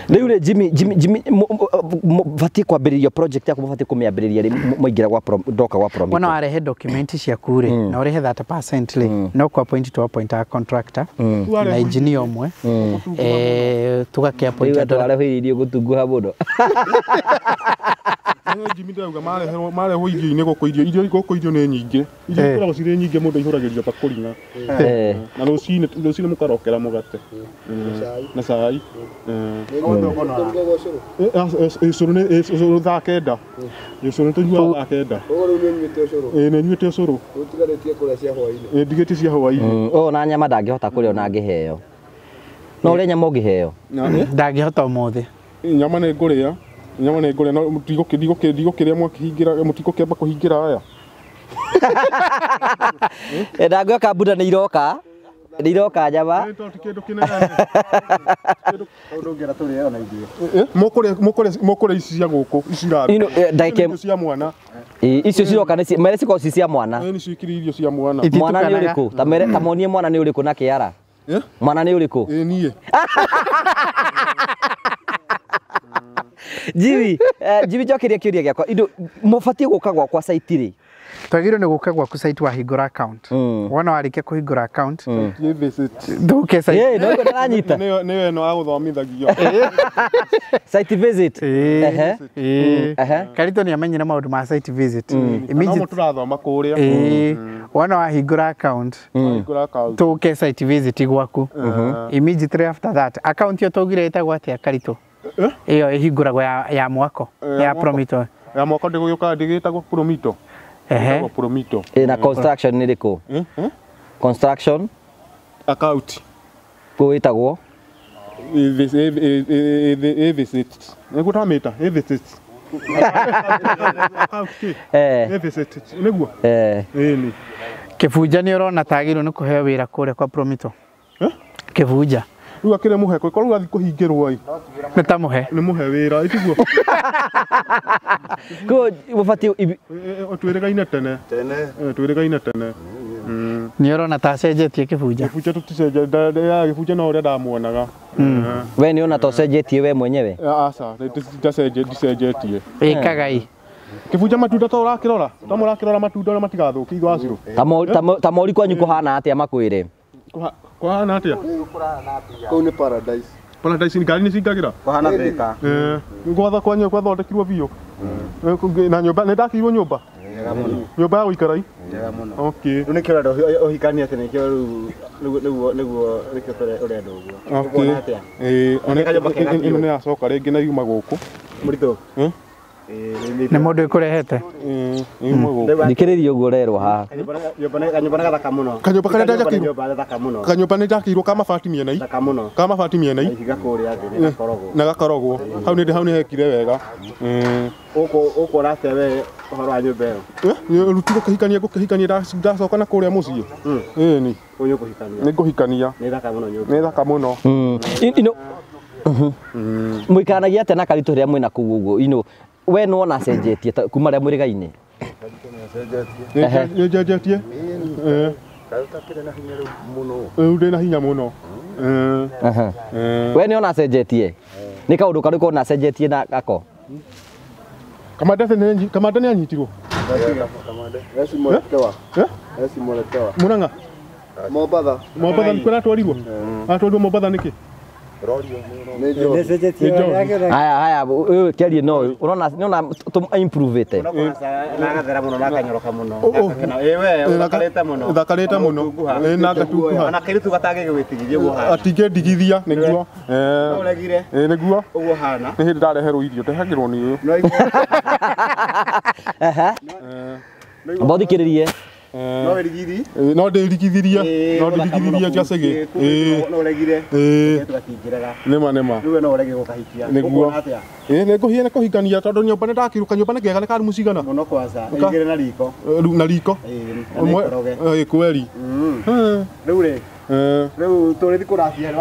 Rĩu rĩ Jimmy Jimmy batiĩ kwambĩrĩria project yaku batiĩ kũmĩambĩrĩria rĩ mwaingĩra gwa ndoka gwa Promito. Wona warehe document ciaku rĩ na ũrĩhe 30% rĩ no kwa point to appoint a contractor na engineer ũmwe tũgakĩ appoint andũ arĩa irio gũtunguha mũno. Jimmy ndauga marehwo marehwo irio-inĩ gũkũ irio irio gũkũ irio nĩ nyingĩ. Irio ikoragwo cirĩ nyingĩ mũndũ aihũragĩria bakũri na na rũcinĩ rũcinĩ mũkarokera mũgate na cai. Ũcũrũ nĩ ũcũrũ thaa kenda. Ũcũrũ tũnyuaga thaa kenda. Ĩĩ nĩ nyuĩte ũcũrũ. Ũtigarĩtie kũrĩa cia hwaĩ-inĩ. Ĩĩ ndigĩtie cia hwaĩ-inĩ. Ũũ na nyama ndangĩhota kũrĩa ona angĩheo. No ũrĩe nyama ũngĩheo? Ndangĩhota ũmũthĩ. Nyama nĩ ngũrĩa. Nyama nĩ ngũrĩa no ndigũkĩrĩa mwakĩhingĩra mũtigũkĩamba kũhingĩra aya. Ndangĩoka mbura nĩ iroka. Nĩ iroka nyama. Nĩ tondũ ti kĩndũ kĩnene. Tondũ ũngĩra tũrĩe ona ithuĩ. Mũkũrĩa ici cia gũkũ ici irio cia mwana. Icio ciroka nĩ mere cikoragwo ci cia mwana. Nĩ ciĩkĩrire irio cia mwana. Mwana nĩ ũrĩkũ? Ta mere ta monie mwana nĩ ũrĩkũ na kĩara. Mwana nĩ ũrĩkũ? Ĩĩ niĩ. Jimmy, Jimmy njokeria kĩũria gĩakwa. Indo mũbatiĩ gũka gwakwa site rĩ? Twagĩrĩirwo nĩ gũka gwaku site wahingũra account. Wona warĩkia kũhingũra account, ndũke site. Ĩĩ, no ndĩranyita. Nĩyo ĩno agũthomithagio. Site visit. Ehe. Karito nĩ amenyire maũndũ ma site visit. No mũtũrathoma kũrĩa. Wona wahingũra account, tũke site visit gwaku. Immediately after that, account ĩyo twaugire ĩtagwo atĩa Karito? Ĩyo ĩhingũragwo ya mwako, ya Promito. Ya mwako ndĩgũgĩũka ndĩgĩtagwo Promito. Ehe. Promito. Na construction nĩ rĩkũ? Construction account. Kũ ĩtagwo? Visit. Nĩguo tamĩta visit. Account kĩ? Visit. Nĩguo? Ĩni. Kĩbunja nĩ ũrona tagĩrĩirwo nĩ kũheo wĩra kũrĩa kwa Promito? Kĩbunja. Rĩu akĩrĩ mũhe korwo rĩu athiĩ kũhingĩrwo ĩ. Nĩ ta mũhe. Nĩ mũhe wĩra ĩtiguo. Kũ ũbatiĩ twĩrĩgaine tene. Tene. Twĩrĩgaine tene. Nĩ ũrona ta acenjetie kĩbunja? Kĩbunja tũticenjetie, kĩbunja no ũrĩa ndamuonaga. We nĩ ũrona ta ũcenjetie we mwenyewe? Aca, ndicenjetie. Ĩ Kagai. Kĩbunja matunda ta ũrakĩrora? Ta mũrakĩrora matunda ũrĩa matigathũke igwacirwo. Ta mori kwanyu kũhana atĩa makwĩre? Kũhana atĩa? Kũu nĩ paradise. Paradise ngari nĩ cingagĩra? Kũhana Thika. Gwatha kwanyu gwathondekirwo biũ. Na nyũmba nĩ ndakĩirwo nyũmba? Nyũmba ya gũikara i? Njega mũno. Okay. Rĩu nĩkĩo ũrenda ũhikanie atĩ nĩkĩo rĩu nĩguo nĩguo nĩkĩo ũrenda ũguo. Okay. Ĩĩ, ona ĩno nĩ yacoka rĩngĩ na yuma gũkũ. Mũritũ. Nĩ mũndũ ĩkũrehete? Yuma gũkũ. Thikĩrĩria ũguo ũrerwo haha. Kanyũmba nĩ gathaka mũno. Kanyũmba karĩa njakĩirwo. Nyũmba gathaka mũno. Kanyũmba nĩ njakĩirwo ka mabati mĩena-i. Thaka mũno. Ka mabati mĩena-i. Ihiga kũrĩa thĩ nĩ gakorogwo. Na gakorogwo. Hau nĩ hau nĩ hekire wega. Ũkuona atĩa we ũhoro wa nyũmba ĩyo? Rĩu tigũkĩhikania ngũkĩhikania ndacoka na kũrĩa mũciĩ. Ĩni. Ũyũ ũkũhikania. Nĩ ngũhikania. Nĩ thaka mũno nyũmba. Nĩ thaka mũno. Ino mũikaranagia atĩa na Karitũ rĩrĩa mwĩna kũu ũguo? Ino we nĩ wona acenjetie kuma rĩrĩa mwĩrĩgaine? Nĩ njenjetie. Karitũ na hinya rĩu mũno. Rĩu ndĩna hinya mũno. We nĩ wona acenjetie? Nĩ kaũndũ karĩkũ wona acenjetie na gako? Kamande nĩ anyitirwo? Esi Moletewa. Murang'a? Mombatha. Mombatha nĩkuo aratwarirwo? Aratwarirwo Mombatha nĩkĩ? Haya haya ũyũ kĩarie no ũyũ ũrona nĩona improve ĩte. Nagathera mũno nakanyoroka mũno. Ĩwe ũthakarĩte mũno. Ũthakarĩte mũno. Ĩ na ngatunguha. Ona kairĩtu gatangĩgwĩtigithia ũguo hana. Atingĩndigithia nĩguo. No ũregire. Ĩ nĩguo. Ũguo hana. Nĩ hĩndĩ ndareherwo irio ndehagĩrwo nĩ ũyũ. Ehe. Amba ũthikĩrĩrie. No wĩrigithi. No ndĩrigithirie. No ndĩrigithirie njacĩgĩ. No ũregire. Ĩ. Tũgatingĩrega. Nĩma nĩma. Rĩu we no ũrege gũkahikia. Nĩguo. Ĩ nĩngũhiĩ nĩ kũhikania tondũ nyũmba nĩndakĩruka nyũmba nĩ kega nĩ karumu cigana. Mũno kwanza. Ĩingĩre na riko. Na riko. Ĩ. Ĩ kweri. Rĩu rĩ. Rĩu tũrĩthi kũracia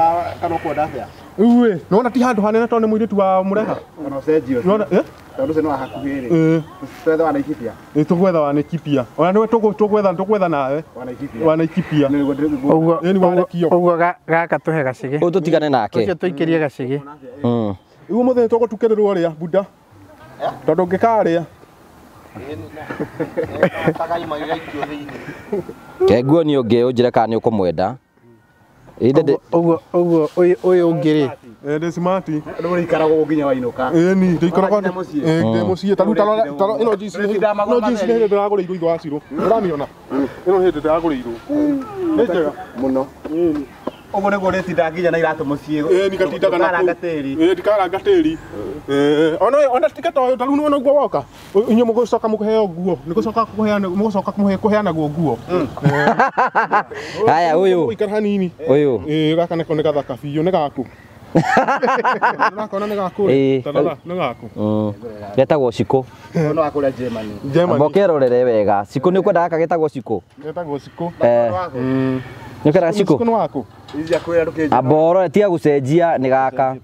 kana ũkwenda atĩa? Rĩu ĩ nĩwona ti handũ hanene tondũ nĩ mũirĩtu wa mũreha. Kana ũcenjie ũcio. Nĩwona ĩ? Tondũ ũcio nĩ wa hakuhĩ rĩ. Ĩ. Twethe wa Laikipia. Ĩ tũgwetha wa Laikipia. Ona nĩwe tũgwetha nawe. Wa Laikipia. Wa Laikipia. Ũguo ũguo gaka tũhe gacĩgĩ. Ũyũ tũtigane nake. Ũcio tũikĩrie gacĩgĩ. Rĩu ũmũthĩ nĩtũgũtukĩrĩrwo rĩa buda. Tondũ ngĩkarĩa. Ke nguonie ũngĩ ũnjĩre kana nĩ ũkũmwenda. Ũguo ũguo ũyũ ũngĩ rĩ. Ndĩ smart. Rĩu ũrĩikaraga ũguo nginya wainũka. Ĩni ndĩikaraga ndĩ mũciĩ. Ta rĩu tarora ĩno jeans nĩ hĩndĩ ndĩragũrĩirwo ithe wa Cirũ. Ũramĩona? Ĩno hĩndĩ ndĩragũrĩirwo. Nĩ njega mũno. Ũguo nĩguo ũrĩtindaga nginya na iratũ mũciĩ. Ĩni gatindaga na Ndũkaranga tĩri. Ĩ ndikaranga tĩri. Ona tika ta ũyũ ta rĩu nĩwona ũguo woka. Inyuĩ mũgũcoka mũkĩheo nguo. Nĩgũcoka kũheana mũgũcoka kũheanagwo nguo. Haya ũyũ. Ũikara hanini. Ũyũ. Ĩ gaka nĩko nĩ gathaka biũ nĩ gaku. Ũrakona nĩ gaku. Tarora nĩ gaku. Getagwo Cikũ. No akũrĩa Germany. Germany. Amba ũkerorere wega. Cikũ nĩ ũkwenda gaka getagwo Cikũ? Getagwo Cikũ. Nĩ ũkwendaga Cikũ? Cikũ nĩ waku. Amba ũrore tiga gũcenjia nĩ gaka.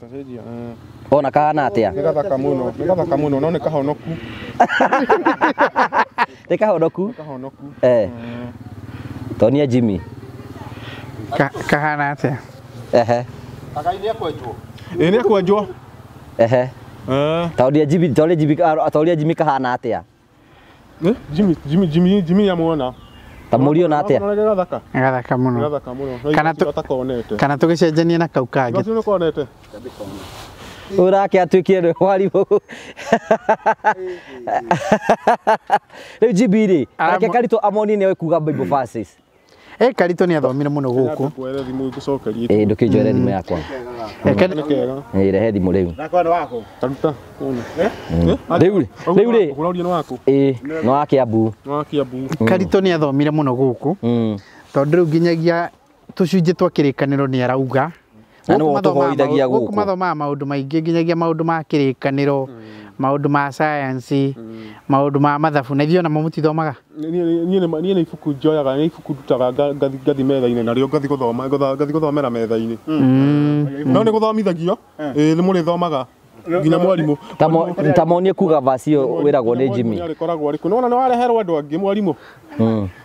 Ona kahana atĩa? Nĩ gathaka mũno. Nĩ gathaka mũno no nĩ kahonoku. Nĩ kahonoku? Nĩ kahonoku. Tonia Jimmy. Kahana atĩa? Ehe. Agai nĩ ekwenjwo. Ĩ nĩ ekwenjwo. Ehe. Tonia Jimmy, tonia Jimmy, tonia Jimmy kahana atĩa? Jimmy Jimmy Jimmy Jimmy yamuona. Ta mũriona atĩa? Nĩ gathaka. Nĩ gathaka mũno. Nĩ gathaka mũno. Kana kana tũgĩcenjanie na kau kangĩ. Gacio nĩ konete. Ũrake atuĩkire nĩ mwarimũ. Rĩu Jimmy rĩ, reke Karitũ amonie nĩoĩ kuga Bible verses. Karitũ nĩ athomire mũno gũkũ. Ndũkwere thimũ ngũcokerie. Ĩ ndũkĩnjoere thimũ yakwa. Ĩ rehe thimũ rĩu. Gakwa nĩ waku. Taruta. Rĩu rĩ, rĩu rĩ. Ũraũria nĩ waku. Ĩ nĩ wa Kiambu. Nĩ wa Kiambu. Karitũ nĩ athomire mũno gũkũ. Tondũ rĩu nginyagia tũcunjĩ twa kĩrĩkanĩro nĩ arauga. Na nĩwe ũtũhoithagia gũkũ. Gũkũ mathomaga maũndũ maingĩ nginyagia maũndũ ma kĩrĩkanĩro, maũndũ ma science, maũndũ ma mathabu na ithuĩ onamo mũtithomaga. Niĩ nĩ ibuku njoyaga, nĩ ibuku ndutaga ngathi metha-inĩ narĩo ngathi gũthoma, ngathi gũthomera metha-inĩ. No nĩ gũthomithagio, ĩ nĩ mũrĩthomaga nginya mwarimũ. Ta monie kuga verse ĩyo wĩragwo nĩ Jimmy. Nĩ arĩkoragwo arĩ kũ. Nĩwona nĩ wareherwo andũ angĩ mwarimũ.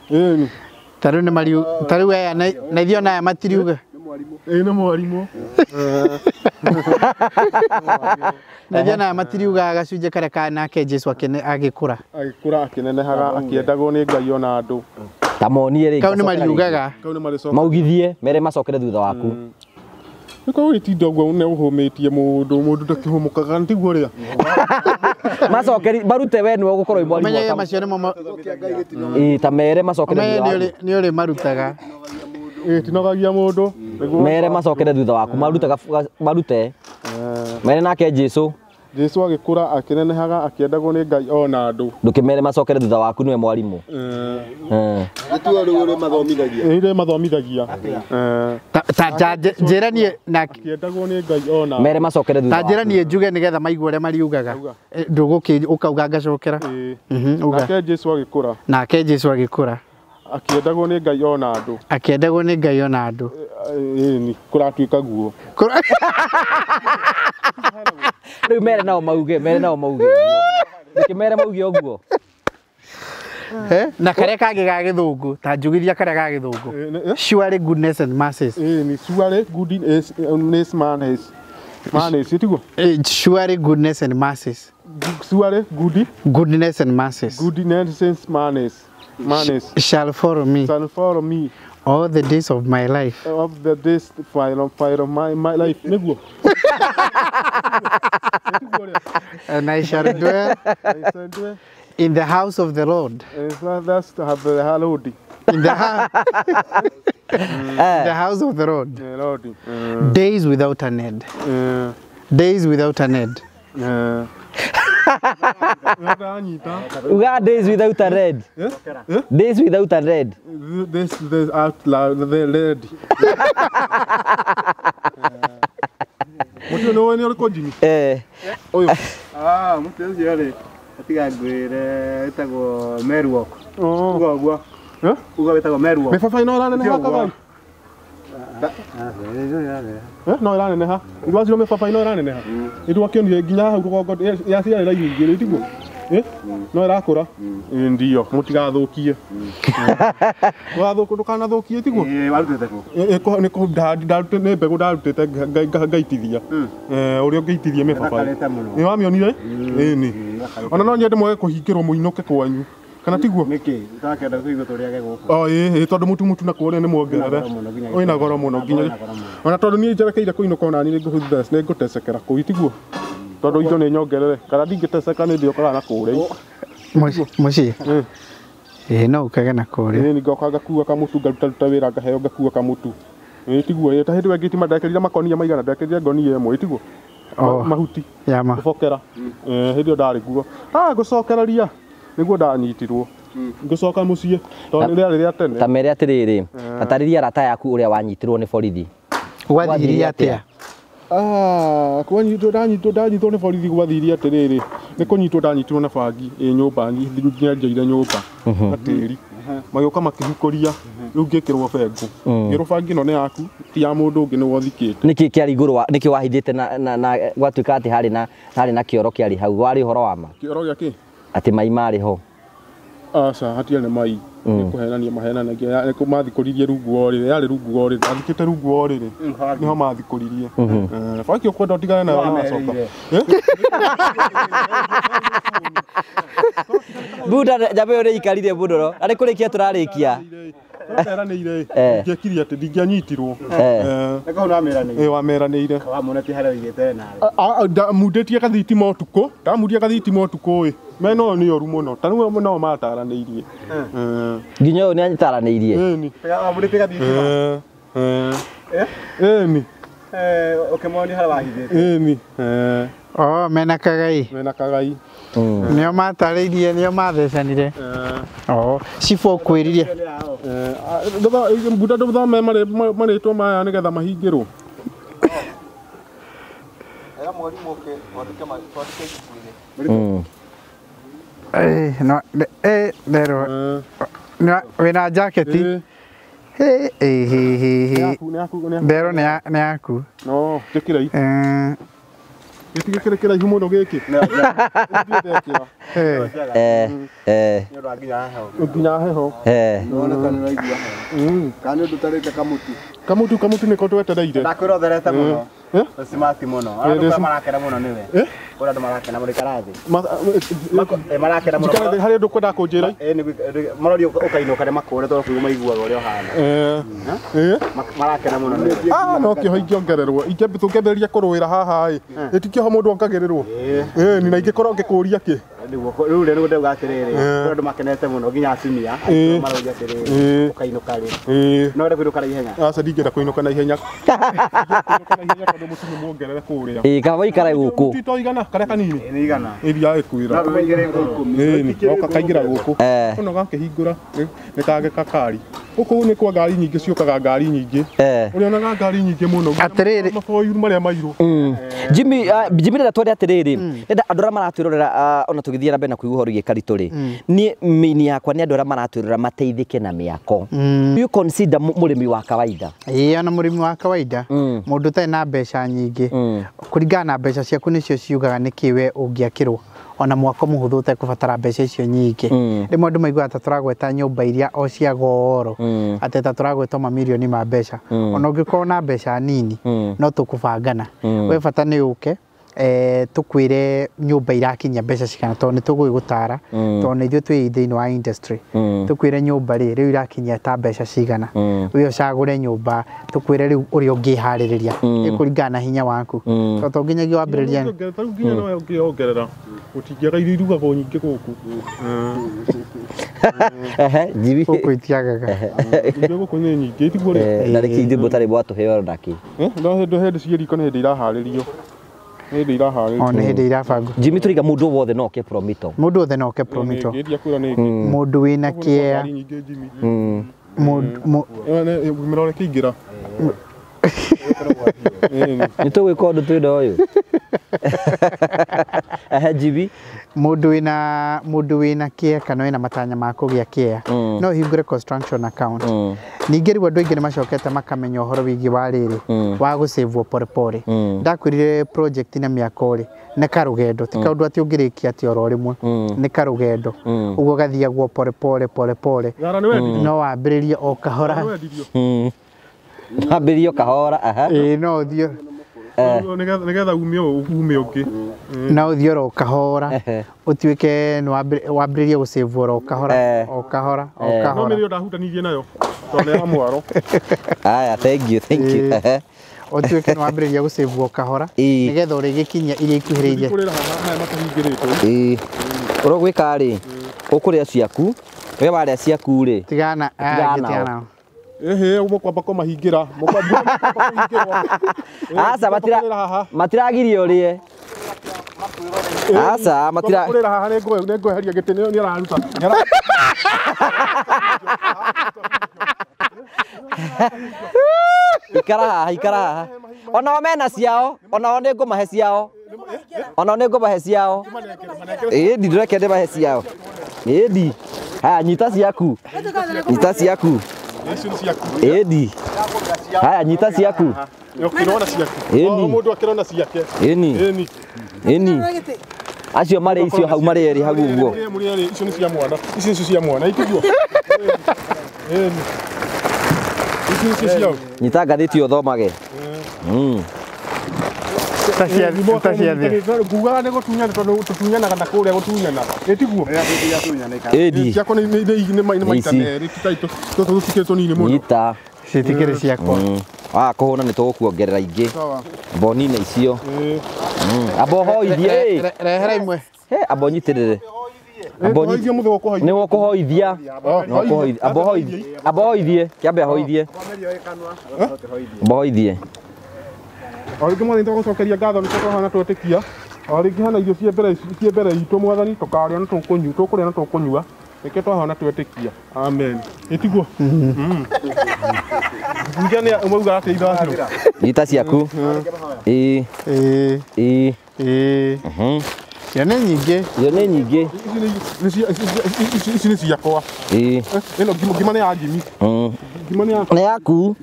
Ĩni. Ta rĩu nĩ mariu, ta rĩu aya na ithuĩ ona aya matiriuga. Ĩ nĩ mwarimũ. Na ithuĩ ona aya matiriugaga gacunjĩ karĩa ka nake Jesũ agĩkũra. Agĩkũra akĩnenehaga akĩendagwo nĩ Ngai ona andũ. Ta monie rĩngĩ. Kau nĩ mariugaga. Kau nĩ marĩcoka. Maugithie mere macokere thutha waku. Nĩko ũgĩtinda ũguo nĩ ũhũmĩtie mũndũ, mũndũ ndakĩhũmũkaga tiguo ũrĩa. Macokeri marute we nĩwe ũgũkorwo wĩ mwarimũ. Ũmenye macio nĩmo Ĩ ta mere macokere thutha waku. Nĩ ũrĩ marutaga. Ĩ tinogagia mũndũ. Mere macokere thutha waku marute marute. Mere nake Jesũ. Jesũ agĩkũra akĩnenehaga akĩendagwo nĩ Ngai ona andũ. Ndũkĩmere macokere thutha waku nĩwe mwarimũ. Gĩtua rĩu ũrĩ mathomithagia. Ĩ rĩ mathomithagia. Ta njĩra niĩ na akĩendagwo nĩ Ngai ona. Mere macokere thutha. Ta njĩra niĩ njuge nĩgetha maigue ũrĩa mariugaga. Ndũgũkĩ ũkauga ngacokera. Nake Jesũ agĩkũra. Nake Jesũ agĩkũra. Akĩendagwo nĩ Ngai ona andũ. Akĩendagwo nĩ Ngai ona andũ. Ĩni kũratuĩka guo. Rĩu mere nao mauge, mere nao mauge. Ndũkĩmere mauge ũguo. Na karĩa kangĩ ga gĩthũngũ, ta njugithia karĩa ga gĩthũngũ. Surely goodness and mercies. Ĩni surely goodness man is. Man is tiguo. Surely goodness and mercies. Surely goodness and mercies. Goodness and mercies. Mercies shall follow me. Shall follow me. All the days of my life. Of the days of my life niguo. And I shall dwell in the house of the Lord. That's to have the Lord. In the in the house of the Lord. Lord. Days without an end. Days without an end. Uga days without a red. Days without a red. This out the red. Mutu no ni oriko Jimmy. Oyo. Ah, mutu ucio ri atiga ngwire etagwo Meruok. Uga uguo. Eh? Uga wetagwo Meruok. Mĩbabaĩ no ĩraneneha kagai. No ĩraneneha. Ndwaciro mĩbabaĩ no ĩraneneha. Ndwakĩonire nginya hau rũgongo yaciarĩra igĩrĩ tiguo. No ĩrakũra. Ndio, mũtigathũkie. Ndũkanathũkie tiguo. Warutĩte kũ? Nĩ mbegũ ndarutĩte ngaitithia. Ũrĩa ũngĩitithia mĩbabaĩ. Nĩ wamĩonire? Ĩni. Ona no nyende mwage kũhingĩrwo mũinũke kwanyu. Kana tiguo? Nĩkĩ? Ũtakĩenda kũigua tũrĩage gũkũ. Oh ĩĩ tondũ mũtu na kũrĩa nĩ muongerere. Wĩna goro mũno nginya. Ona tondũ niĩ njerekeire kũinũka ona niĩ nĩ ngũtecekera kũu tiguo. Tondũ indo nĩ nyongerere. Kana ndingĩteceka nĩ ndĩokaga na kũrĩa. Mũciĩ? Ĩĩ no ũkage na kũrĩa. Ĩĩ ngoka ngakua kamũtu ngaruta wĩra ngaheo ngakua kamũtu. Ĩĩ tiguo ĩĩ ta hĩndĩ ĩyo ĩngĩ ndekĩrire makonia maigana ndekĩrire ngonia ĩmwe tiguo. Mahuti. Gũbokera. Hĩndĩ ĩyo ndarĩ guo. Ah ngũcokereria. Niguo ndanyitirwo ngũcoka mũciĩ tondũ rĩarĩ rĩa tene. Ta mere atĩrĩrĩ, tatarĩria arata yaku ũrĩa wanyitirwo nĩ borithi. Gwathirie atĩa? Ah, kwanyitwo ndanyitwo nĩ borithi gwathirie atĩrĩrĩ, nĩ kũnyitwo ndanyitirwo na bangi ĩ nyũmba nyenjeire nyũmba na tĩri. Magĩũka makĩhikũria rĩu ngĩkĩrwo bengũ. Ngĩrwo bangi ĩno nĩ yaku ti ya mũndũ ũngĩ nĩ wothikĩte. Nĩkĩ kĩarĩ igũrũ nĩkĩ wahithĩte na gwatuĩka atĩ harĩ na kĩoro kĩarĩ hau warĩ ũhoro wa ma? Kĩoro gĩa kĩ? Atĩ mai marĩ ho. Aca hatiarĩ mai. Nĩ kũhenania mahenanagia nĩ mathikũririe rungu wa ũrĩrĩ yarĩ rungu wa ũrĩrĩ athikĩte rungu wa ũrĩrĩ nĩho mathikũririe. Bangi ũkwenda ũtigane nayo nĩ wacoka. Buda njambe ũyũ nĩaikarire mũno na nĩ kũrĩkia tũrarĩkia. Eranĩire ngĩkirie atĩ ndingĩanyitirwo. Nĩkũ wameranĩire? Ĩ wameranĩire. Wamuonetie harĩa ũigĩte nawe. Mundĩtie gathitima ũtukũ, ndamundia gathitima ũtukũ ĩ. Mena ũyũ nĩ ũru mũno, ta rĩu no mataranĩirie. Nginya ũyũ nĩataranĩirie? Ĩni. Wamundĩtie gathitima? Ĩni. Ũkĩmonia harĩa wahithĩte? Ĩni. Oh, mena kagai. Mena kagai. Nĩo matarĩirie, nĩo mathecanire. Oh, cibũ ũkwĩrire. Mbunda ndũthome marĩtwa maya nĩgetha mahingĩrwo. Era mwarimũ ũke twandĩke ibuku-inĩ. No, ndero. Wĩna jaketi? Ndero nĩ yaku. No, njĩkĩra i. Gĩtigĩkĩrĩ kĩraihu mũno gĩkĩ. Nginya heho. Nĩwona nĩ ũraigua heho. Kana nĩ ũndũ ũtarĩte kamũtu. Kamũtu nĩko twetereire. Ndakwĩra ũtherete mũno. Smart mũno. Andũ marakena mũno nĩwe. Kũrĩ andũ marakena mũno ikara thĩ. Marakena mũno. Njikara thĩ harĩ ũndũ ũkwenda kũnjĩra. Maroria ũkainũka nĩ makũre tondũ kũigua maiguaga ũrĩa ũhana. Marakena mũno nĩwe. Ah, no kĩoho ingĩongererwo. Tũngĩambĩrĩria kũrũĩra haha ĩ. Ĩtikĩoho mũndũ ongagĩrĩrwo. Ĩni na ingĩkorwo ngĩkũria kĩ. Rĩu rĩ nĩguo ndauga atĩrĩrĩ, kũrĩ andũ makenete mũno nginya atumia maroria atĩrĩrĩ, ũkainũka rĩ. No wende kũinũka na ihenya? Aca ndingĩenda kũinũka na ihenya. Kũinũka na ihenya tondũ mũtu nĩ muongerere kũrĩa. Ĩĩ kaba ũikare gũkũ. Ti to igana karĩa kanini. Nĩ igana. Ĩria ĩkwĩra. Ĩni, goka kaingĩra gũkũ. Ũno gakĩhingũra nĩ kage kakari. Gũkũ nĩ kwa ngari nyingĩ ciũkaga ngari nyingĩ. Ũrĩonaga ngari nyingĩ mũno. Atĩrĩrĩ. Maboyu marĩa mairũ. Jimmy, Jimmy ndenda twende atĩrĩrĩ. Ndenda andũ arĩa maratwĩrorera ona tũgĩthiĩ na mbere na kũigua ũhoro wĩgiĩ Karitũ rĩ. Niĩ mĩini yakwa nĩ andũ arĩa maratwĩrorera mateithĩke na mĩako. You consider mũrĩmi wa kawaida? Ĩĩ ona mũrĩmi wa kawaida, mũndũ ũtarĩ na mbeca nyingĩ, kũringana na mbeca ciaku nĩcio ciugaga nĩkĩ we ũngĩakĩrwo. Ona mwako mũhũthũ ũtekũbatara mbeca icio nyingĩ. Rĩmwe andũ maiguaga ta tũragweta nyũmba iria o cia goro, atĩ ta tũragweta mamirioni ma mbeca. Ona ũngĩkorwo na mbeca nini, no tũkũbangana. We bata nĩ ũke, Tukwire nyumba irakinya mbeca cigana tondũ nĩ tũgũgũtara tondũ nĩ ithuĩ twĩ thĩinĩ wa industry tukwire nyumba rĩ rĩu irakinyia ta mbeca cigana we ũcagũre nyumba tukwire rĩu ũrĩa ũngĩharĩrĩria ĩkũringana na hinya waku tondũ to nginyagia wambĩrĩria Tarĩu nginya no ũngĩongerera gũtingĩaga irio irugagwo nyingĩ gũkũ. Ehe Jimmy gũkũ itiagaga Irio gũkũ nĩ nyingĩ itiguo rĩ. Na rĩkĩ ithuĩ mũtarĩ mwatũheo nakĩ. No hĩndĩ ciĩ riko nĩ hĩndĩ iraharĩrio. Hĩndĩ iraharĩrio. O nĩ hĩndĩ irabangwo. Jimmy tũriga mũndũ wothe no oke Promito. Mũndũ wothe no oke Promito. Mũndũ wĩna kĩea. Mũrore kĩingĩra. Nĩ tũgwĩka ũndũ twĩna ũyũ. Ehe Jimmy. Mũndũ wĩna kĩea kana wĩna matanya ma kũgĩa kĩea no ũhingũre construction account. Ningĩ rĩu andũ aingĩ nĩ macokete makamenya ũhoro wĩgiĩ wa rĩrĩ wa gũcĩvwo pore pore. Ndakwĩrire project na mĩako rĩ nĩ karũgendo ti kaũndũ atĩ ũngĩrĩkia atĩ oro rĩmwe nĩ karũgendo ũguo gathiagwo pore pore pore pore no wambĩrĩrie o kahora wambĩrĩrie o kahora aha ĩĩ no ũthiĩ nĩgetha ume ũngĩ no ũthiĩ oro kahora ũtuĩke nĩ wambĩrĩrie gũcĩvwo oro kahora o kahora o kahora no mĩrĩo ndahutanirie nayo tondũ nĩ ya mwaro. Aya thank you thank you. Ũtuĩke nĩ wambĩrĩria gũcĩvwo kahora nĩgetha ũrĩgĩkinyia iria ikuhĩrĩirie. Ĩĩ ũrogwĩka rĩ ũkũrĩa ciaku we warĩa ciaku rĩ tigana tigana. Ehe mũkwamba kũmahingĩra mũkwamba kũhingĩrwo. Aca matiragirio ũrĩe. Aca matira kũrĩra haha nĩ ngweheria gĩtĩ nĩ araruta. Ikara haha ikara haha. Onao mena ciao onao nĩ ngũmahe ciao. Onao nĩ ngũmahe ciao. Ĩĩ ndĩreke ndĩmahe ciao. Ĩĩ ndi. Haya nyita ciaku. Nyita ciaku. Ĩni. Haya nyita ciaku. Ũkĩrona ciaku. Mũndũ akĩrona ciake. Ĩni. Ĩni. Acio marĩ icio hau marĩ erĩ hau ũguo. Icio nĩ cia mwana. Icio nĩcio cia mwana itiguo. Ĩni. Icio nĩcio ciao. Nyita ngathĩti ũthomage. Ta cia thĩ. Ngugaga nĩ gũtunyana tondũ tũtunyanaga na kũrĩa gũtunyana. Ĩtiguo. Ĩni. Ciakwa nĩ maita merĩ tũtũ tũtikĩrĩ tũnini mũno. Nyita. Citikĩrĩ ciakwa. Wa kũhũna nĩ tũgũkuongerera ingĩ. Mboni na icio. Amba ũhoithie. Rehera imwe. Amba ũnyitĩrĩre. Nĩ ũkũhoithia. Amba ũhoithie. Kĩambe ahoithie. Amba ũhoithie. O rĩngĩ mwathani tũgũcokeria ngatho nĩ tũkũhana twetĩkia. O rĩngĩ hana irio ciĩ mbere itũ mwathani tũkarĩa na tũkũnyua tũkũrĩa na tũkũnyua. Nĩkĩo twahana twetĩkia. Amen. Ĩtiguo. Ningĩ nĩ mauga atĩ ithathiro. Nyita ciaku. Ĩĩ. Ĩĩ. Ĩĩ. Irio nĩ nyingĩ. Irio nĩ nyingĩ. Ici nĩ ciakwa. Ĩĩ. Ĩno ngima nĩ ya Jimmy. Ngima nĩ yaku.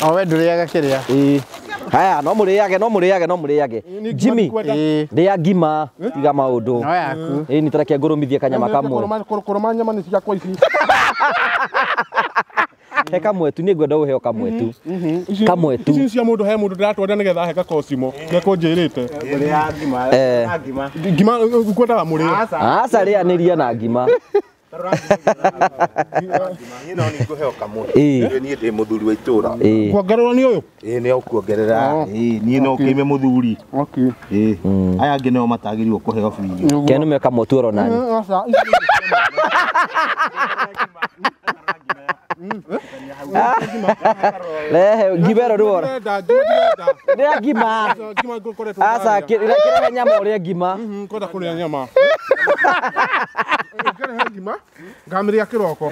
O we ndũrĩaga kĩrĩa. Ĩĩ. Haya no mũrĩage no mũrĩage no mũrĩage. Jimmy rĩa ngima tiga maũndũ. No yaku. Ĩĩ nĩ tareke ngũrũmithie kanyama kamwe. Kũrũma nyama nĩ ciakwa ici. He kamwe tu nĩ ngwenda ũheo kamwe tu. Kamwe tu. Ici cia mũndũ he mũndũ ndĩratwara nĩgetha ahe gakocimo gekũnjĩrĩte. Ngima. Ngima ngwendaga mũrĩe. Aca rĩanĩria na ngima. Niĩ no nĩ ngũheo kamwe. Niĩ ndĩ mũthuri wa itũra. Kuongererwo nĩ ũyũ? Ĩĩ nĩ ũkuongerera. Ĩĩ niĩ no kĩime mũthuri. Ĩĩ aya angĩ nĩo matagĩrĩirwo kũheo biũ. Kenume kamwe tu oro nani. Rehe ngima ĩno rĩu. Rĩa ngima. Aca kĩrehe nyama ũrĩe ngima. Ngwenda kũrĩa nyama. Ngĩrehe ngima ngamĩrĩa kĩroko.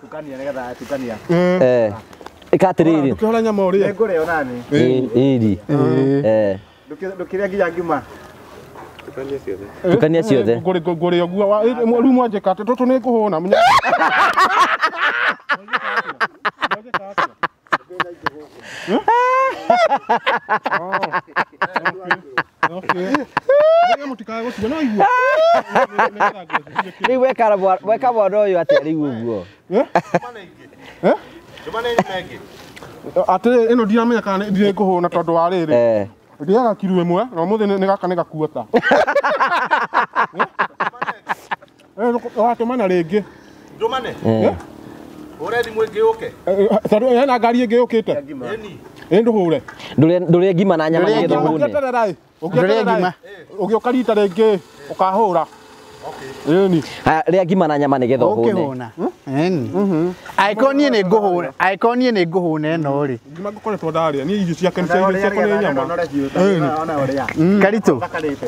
Tukania nĩgetha tukania. Ĩka atĩrĩrĩ. Ndũkĩhora nyama ũrĩe. Ngũrĩa onani. Ĩĩ. Ndũkĩrĩa nginya ngima. Tukania ciothe. Ngũrĩa ũguo rĩu mwanjĩka atĩ tũtũ nĩ ngũhũna. Rĩu weka mwana ũyũ atĩa rĩu ũguo? Atĩrĩ ĩno ndiramenya kana nĩ ngũhũna tondũ wa rĩrĩ. Ndiaga kiro ĩmwe na ũmũthĩ nĩ gaka nĩ gakuota. Watũmana rĩngĩ. Ndũmane? Hũre thimũ ĩngĩ yũke. Tondũ hena ngari ĩngĩ yũkĩte. Ĩni. Ndũhũre. Ndũrĩe ngima na nyama nĩgetha ũhũne. Ũngĩeterera ĩ. Ũngĩeterera ĩ. Ũgĩũka rita rĩngĩ ũkahũra. Ĩni. Haya, rĩa ngima na nyama nĩgetha ũhũne. Ũkĩhũna. Ĩni. Angĩkorwo niĩ nĩ ngũhũna, angĩkorwo niĩ nĩ ngũhũna ĩno rĩ. Ngima ngũkoretwo ndarĩa, niĩ irio ciake nĩ irio ciakwa nĩ nyama. Karitũ.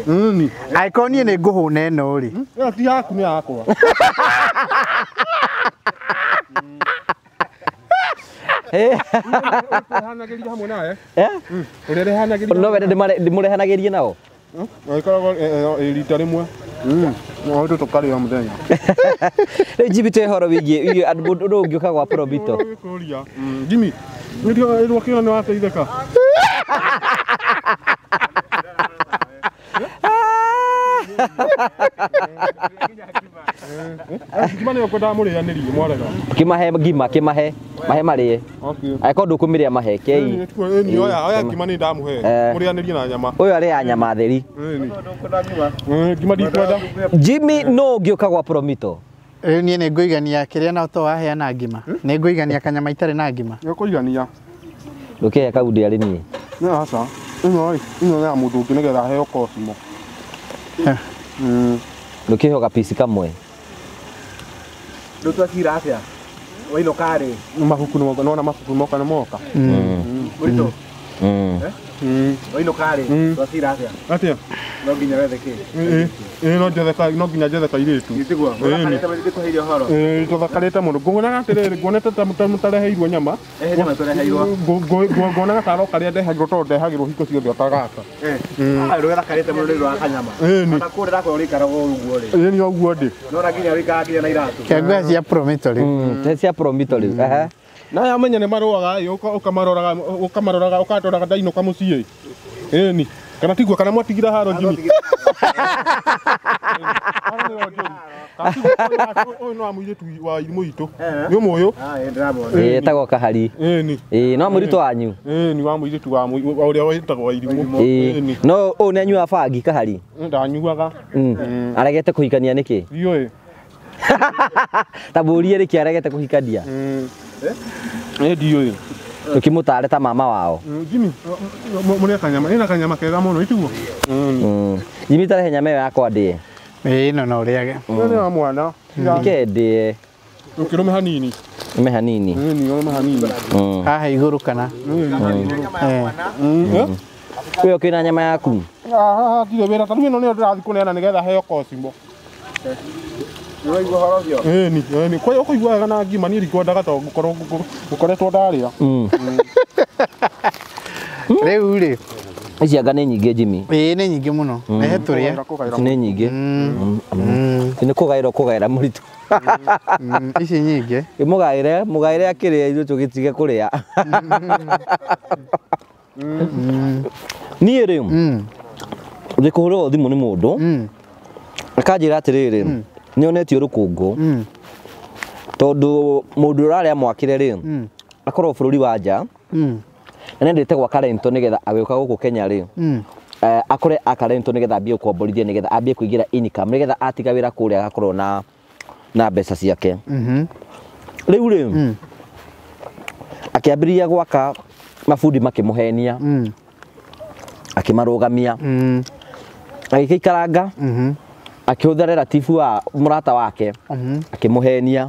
Ĩni. Angĩkorwo niĩ nĩ ngũhũna ĩno rĩ. Ĩyo ti yaku nĩ yakwa. Ũrehanagĩria hamwe nawe. Ũrĩa rehanagĩria. No wende ndĩmũrehanagĩrie nao. Ĩkoragwo rita rĩmwe. No ũndũ tũkarĩa mũthenya. Rĩu Jimmy twĩ ũhoro wĩgiĩ ũndũ ũngĩũka gwa Promito. Kũria. Jimmy, nĩrĩo ĩrwo nĩ wateithĩka. Ngima nĩyo ngwendaga mũrĩanĩrie mwarega. Kĩmahe ngima, kĩmahe. Mahe marĩe. Angĩkorwo ndũkũmĩrĩa mahe kei. Ĩni oya ngima nĩ ndamũhe. Mũrĩanĩrie na nyama. Ũyũ arĩa nyama theri. Ngima ndikwenda. Jimmy no ũngĩũka gwa Promito. Rĩu niĩ nĩ ngũigania kĩrĩa na to waheana ngima. Nĩ ngũigania kanyama itarĩ na ngima. Nĩ ũkũigania. Ndũkĩhe kau ndĩarĩ niĩ. Nĩ aca. Ĩno ĩno ya mũndũ ũngĩ nĩgetha aheo Cosmo. Ndũkĩheo gapici kamwe. Rĩu twakira atĩa? Wainũka rĩ? Mabuku nĩ nona mabuku moka nĩ moka. Mũritũ. Wainũka rĩ? Twakira atĩa? Atĩa? No nginya wethe kĩ? Ĩĩ no njethe no nginya njethe kairĩtu. Gĩtiguo. Ũthakarĩte ndĩkũheire ũhoro. Ĩĩ tũthakarĩte mũno. Nguonaga atĩrĩrĩ nguonete ta mũtareheirwo nyama. Ĩĩ nyama tũreheirwo. Nguonaga ta aroka rĩa ndehagĩrwo tondũ ndehagĩrwo hingo ciothe o ta gaka. Ĩĩ. Rũthakarĩte mũno nĩ ũndũ wa kanyama. Ona kũrĩa ndakorwo ũrĩikaraga ũguo rĩ. Ĩĩ nĩ ũguo ndĩ. No na nginya ũikaraga nginya na iratũ. Kĩangua cia Promito rĩu. Cia Promito rĩu. Na aya menye nĩ marũaga ĩ ũkamaroraga ũkamaroraga ũkandoraga ndainũka mũciĩ. Ĩni. Kana tiguo kana mwatigira haro Jimmy. Ũyũ no mũirĩtu wa irimũ itũ. Nĩ ũmũyũ? Ĩĩ etagwo Kahari. Ĩni. Ĩĩ no mũritũ wanyu. Ĩni wa mũirĩtu wa ũrĩa wĩtagwo wa irimũ. Ĩni. No ũyũ nĩ anyuaga bangi Kahari? Ndanyuaga. Aregete kũhikania nĩkĩ? Ndiũĩ. Ta mũũrie nĩkĩ aregete kũhikania? Ĩĩ ndiũĩ. Tũkĩmũtare ta mama wao. Jimmy, mũrĩa kanyama, ĩna kanyama kega mũno itiguo. Jimmy tarehe nyama ĩyo yakwa ndĩe. Ĩĩ ĩno no ũrĩage. Nĩ wa mwana. Reke ndĩe. Ũkĩrũme hanini. Rũme hanini. Ĩni ũrũme hanini. Haha igũrũ kana? Ũyũ ũkĩna nyama yaku? Haha ndirĩ wĩra ta rĩu ĩno nĩyo ndĩrathiĩ kũneana nĩgetha heo Cosmo. Nĩwaigua ũhoro ũcio? Ĩni, ĩni. Kwa hiyo ũkũigua wega na ngima niĩ ndikwendaga tondũ ngũkorwo ngũkoretwo ndarĩa. Rĩu rĩ. Ici anga nĩ nyingĩ Jimmy. Ĩĩ nĩ nyingĩ mũno. Rehe tũrĩe. Ici nĩ nyingĩ. Ici nĩ kũgaĩrwo kũgaĩra mũritũ. Ici nyingĩ. Mũgaĩre, mũgaĩre akĩrĩa ithuĩ tũgĩtige kũrĩa. Niĩ rĩ, ndĩkũhũrĩrwo thimũ nĩ mũndũ. Akanjĩra atĩrĩrĩ, nĩonetio rũkũngũ tondũ mũndũ ũrarĩa mwakĩre rĩ akorwo bũrũri wa nja na nĩendete gwaka rento nĩgetha agĩũka gũkũ Kenya rĩ akore aka rento nĩgetha ambie gũkomborithia nĩgetha ambie kũingĩra income nĩgetha atiga wĩra kũrĩa agakorwo na mbeca ciake. Rĩu rĩ akĩambĩrĩria gwaka mabundi makĩmũhenia akĩmarũgamia agĩgĩikaranga akĩhũthĩra relative wa mũrata wake akĩmũhenia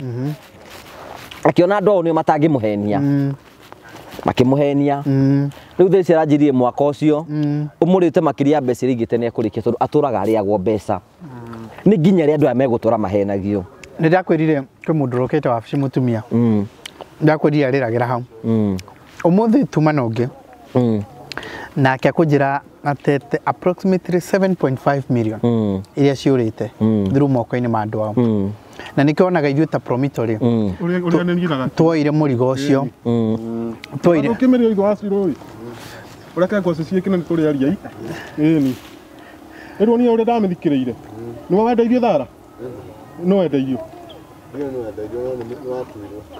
akĩona andũ ao nĩo matangĩmũhenia makĩmũhenia rĩu thaa ici aranjirie mwaka ũcio ũmũrĩte makĩria mbeca iria ingĩte nĩekũrĩkia tondũ atũraga arĩagwo mbeca nĩ nginya rĩa andũ aya megũtũra mahenagio. Nĩ ndakwĩrire kwĩ mũndũ ũrokĩte wabici mũtumia ndakwĩrire arĩragĩra hau ũmũthĩ tuma na ũngĩ nake akũnjĩra atete approximately 7.5 million iria ciũrĩte through moko-inĩ ma andũ ao na nĩkĩo wonaga ithuĩ ta Promito rĩ tuoire mũrigo ũcio tuoire ũkĩmĩrĩa itho wa cirũ ĩ ũreke ngwacĩ ciĩkĩne nĩ tũrĩ aria ĩni ĩrwo niĩ ũrĩa ndamĩthikĩrĩire nĩwe wendeirie thara no wendeirio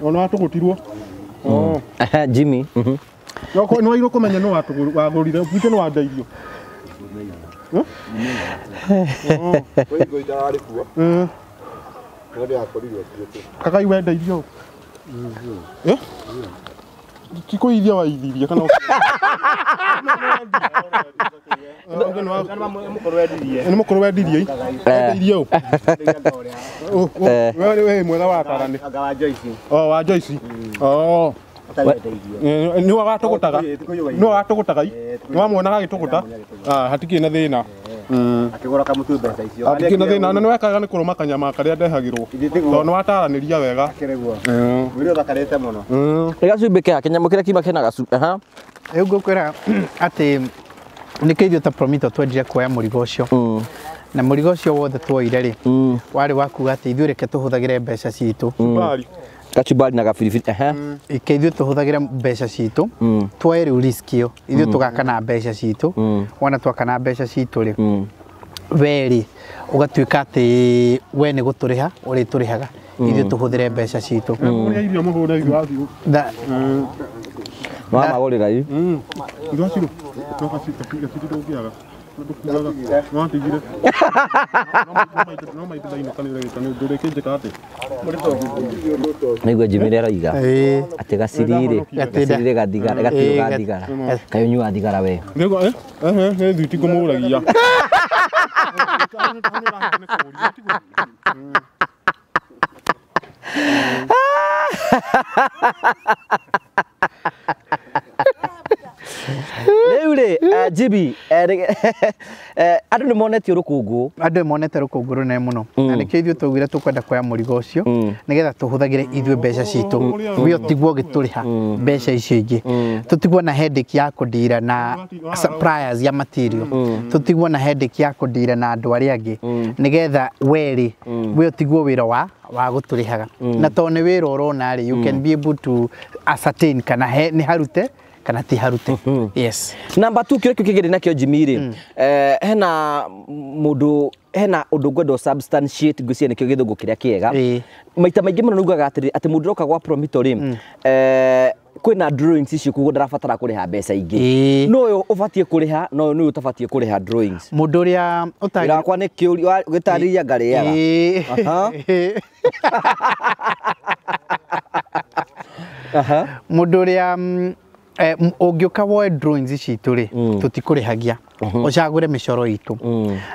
nĩ watũgũtirwo Jimmy. No no iro kũmenya no wagũrire gwitũ no wandeirio. Kwĩ ngo itararĩ kuo. No ndĩrakorirwo akuĩte. Kagai wendeirio. Eh? Ti kũithia waithirie kana nĩ mũkũrũ wendirie endeirio we mwega wa tarani Anga wa Joyce. Oh wa Joyce. Oh nĩ watũgũtaga nĩ watũgũtaga nĩ wamuonaga agĩtũgũta ah hatikĩ na thĩna akĩgũra kamũtu mbeca icio hatikĩ na thĩna na nĩ wekaga nĩ kũrũma kanyama karĩa ndehagĩrwo tondũ nĩ wataranĩria wega akĩrĩguo mwĩrĩ ũthakarĩte mũno Gĩgacumbĩ kĩa kĩnyamũ kĩrĩa kiuma kĩna gacumbĩ aha Rĩu ngũkwĩra atĩ nĩkĩo ithuĩ ta Promito twendire kuoya mũrigo ũcio na mũrigo ũcio wothe tuoire rĩ warĩ wa kuga atĩ ithuĩ reke tũhũthagĩre mbeca citũ kachumbari na gabiribiri aha ike ithuĩ tũhũthagĩre mbeca citũ tuoye rĩu risk ĩyo ithuĩ tũgaka na mbeca citũ wona twaka na mbeca citũ rĩ we rĩ ũgatuĩka atĩ we nĩ gũtũrĩha ũrĩtũrĩhaga ithuĩ tũhũthĩre mbeca citũ ũrĩa irio mũhũre irio waciũ wamagũrĩra i irio waciũ no gaciri ndũngĩaga no atigire no maitũ ndainũka nĩ ũrĩgĩka nĩ ndũrĩkĩnjĩka atĩ nĩguo Jimmy arauga atĩ gaciri rĩ gaciri rĩ gathigara gatirĩ gathigara kaĩ ũnyuaga thigara we nĩguo nĩ thuiti ngũmũragia Rĩu rĩ Jimmy andũ nĩ monetio rũkũngũ andũ nĩ monete rũkũngũ rũnene mũno na nĩkĩo ithuĩ twaugire tũkwenda kuoya mũrigo ũcio nĩgetha tũhũthagĩre ithuĩ mbeca citũ we ũtigwo ũgĩtũrĩha mbeca icio ingĩ tũtigwo na headache ya kũndira na suppliers ya material tũtigwo na headache ya kũndira na andũ arĩa angĩ nĩgetha we rĩ we ũtigwo wĩra wa gũtũrĩhaga na tondũ nĩ wĩra ũrona rĩ you can be able to ascertain kana nĩ harute kana ti harute. Yes. Number 2 kĩrĩa kĩngĩ nakĩo Jimmy rĩ hena mũndũ hena ũndũ ngwenda substantiate ngwĩciria nĩkĩo gĩthũngũ kĩrĩa kĩega maita maingĩ mũno nĩugaga atĩrĩ atĩ mũndũ ũroka gwa Promito rĩ kwĩna drawings icio koguo ndarabatara kũrĩha mbeca ingĩ no ũyũ ũbatiĩ kũrĩha no ũyũ nĩwe ũtabatiĩ kũrĩha drawings mũndũ ũrĩa ũtagĩrĩire wakwa nĩ kĩũria gĩtarĩria ngarĩaga mũndũ ũrĩa ũngĩũka woe drawings citũ rĩ tũtikũrĩhagia ũcagũre mĩcoro itũ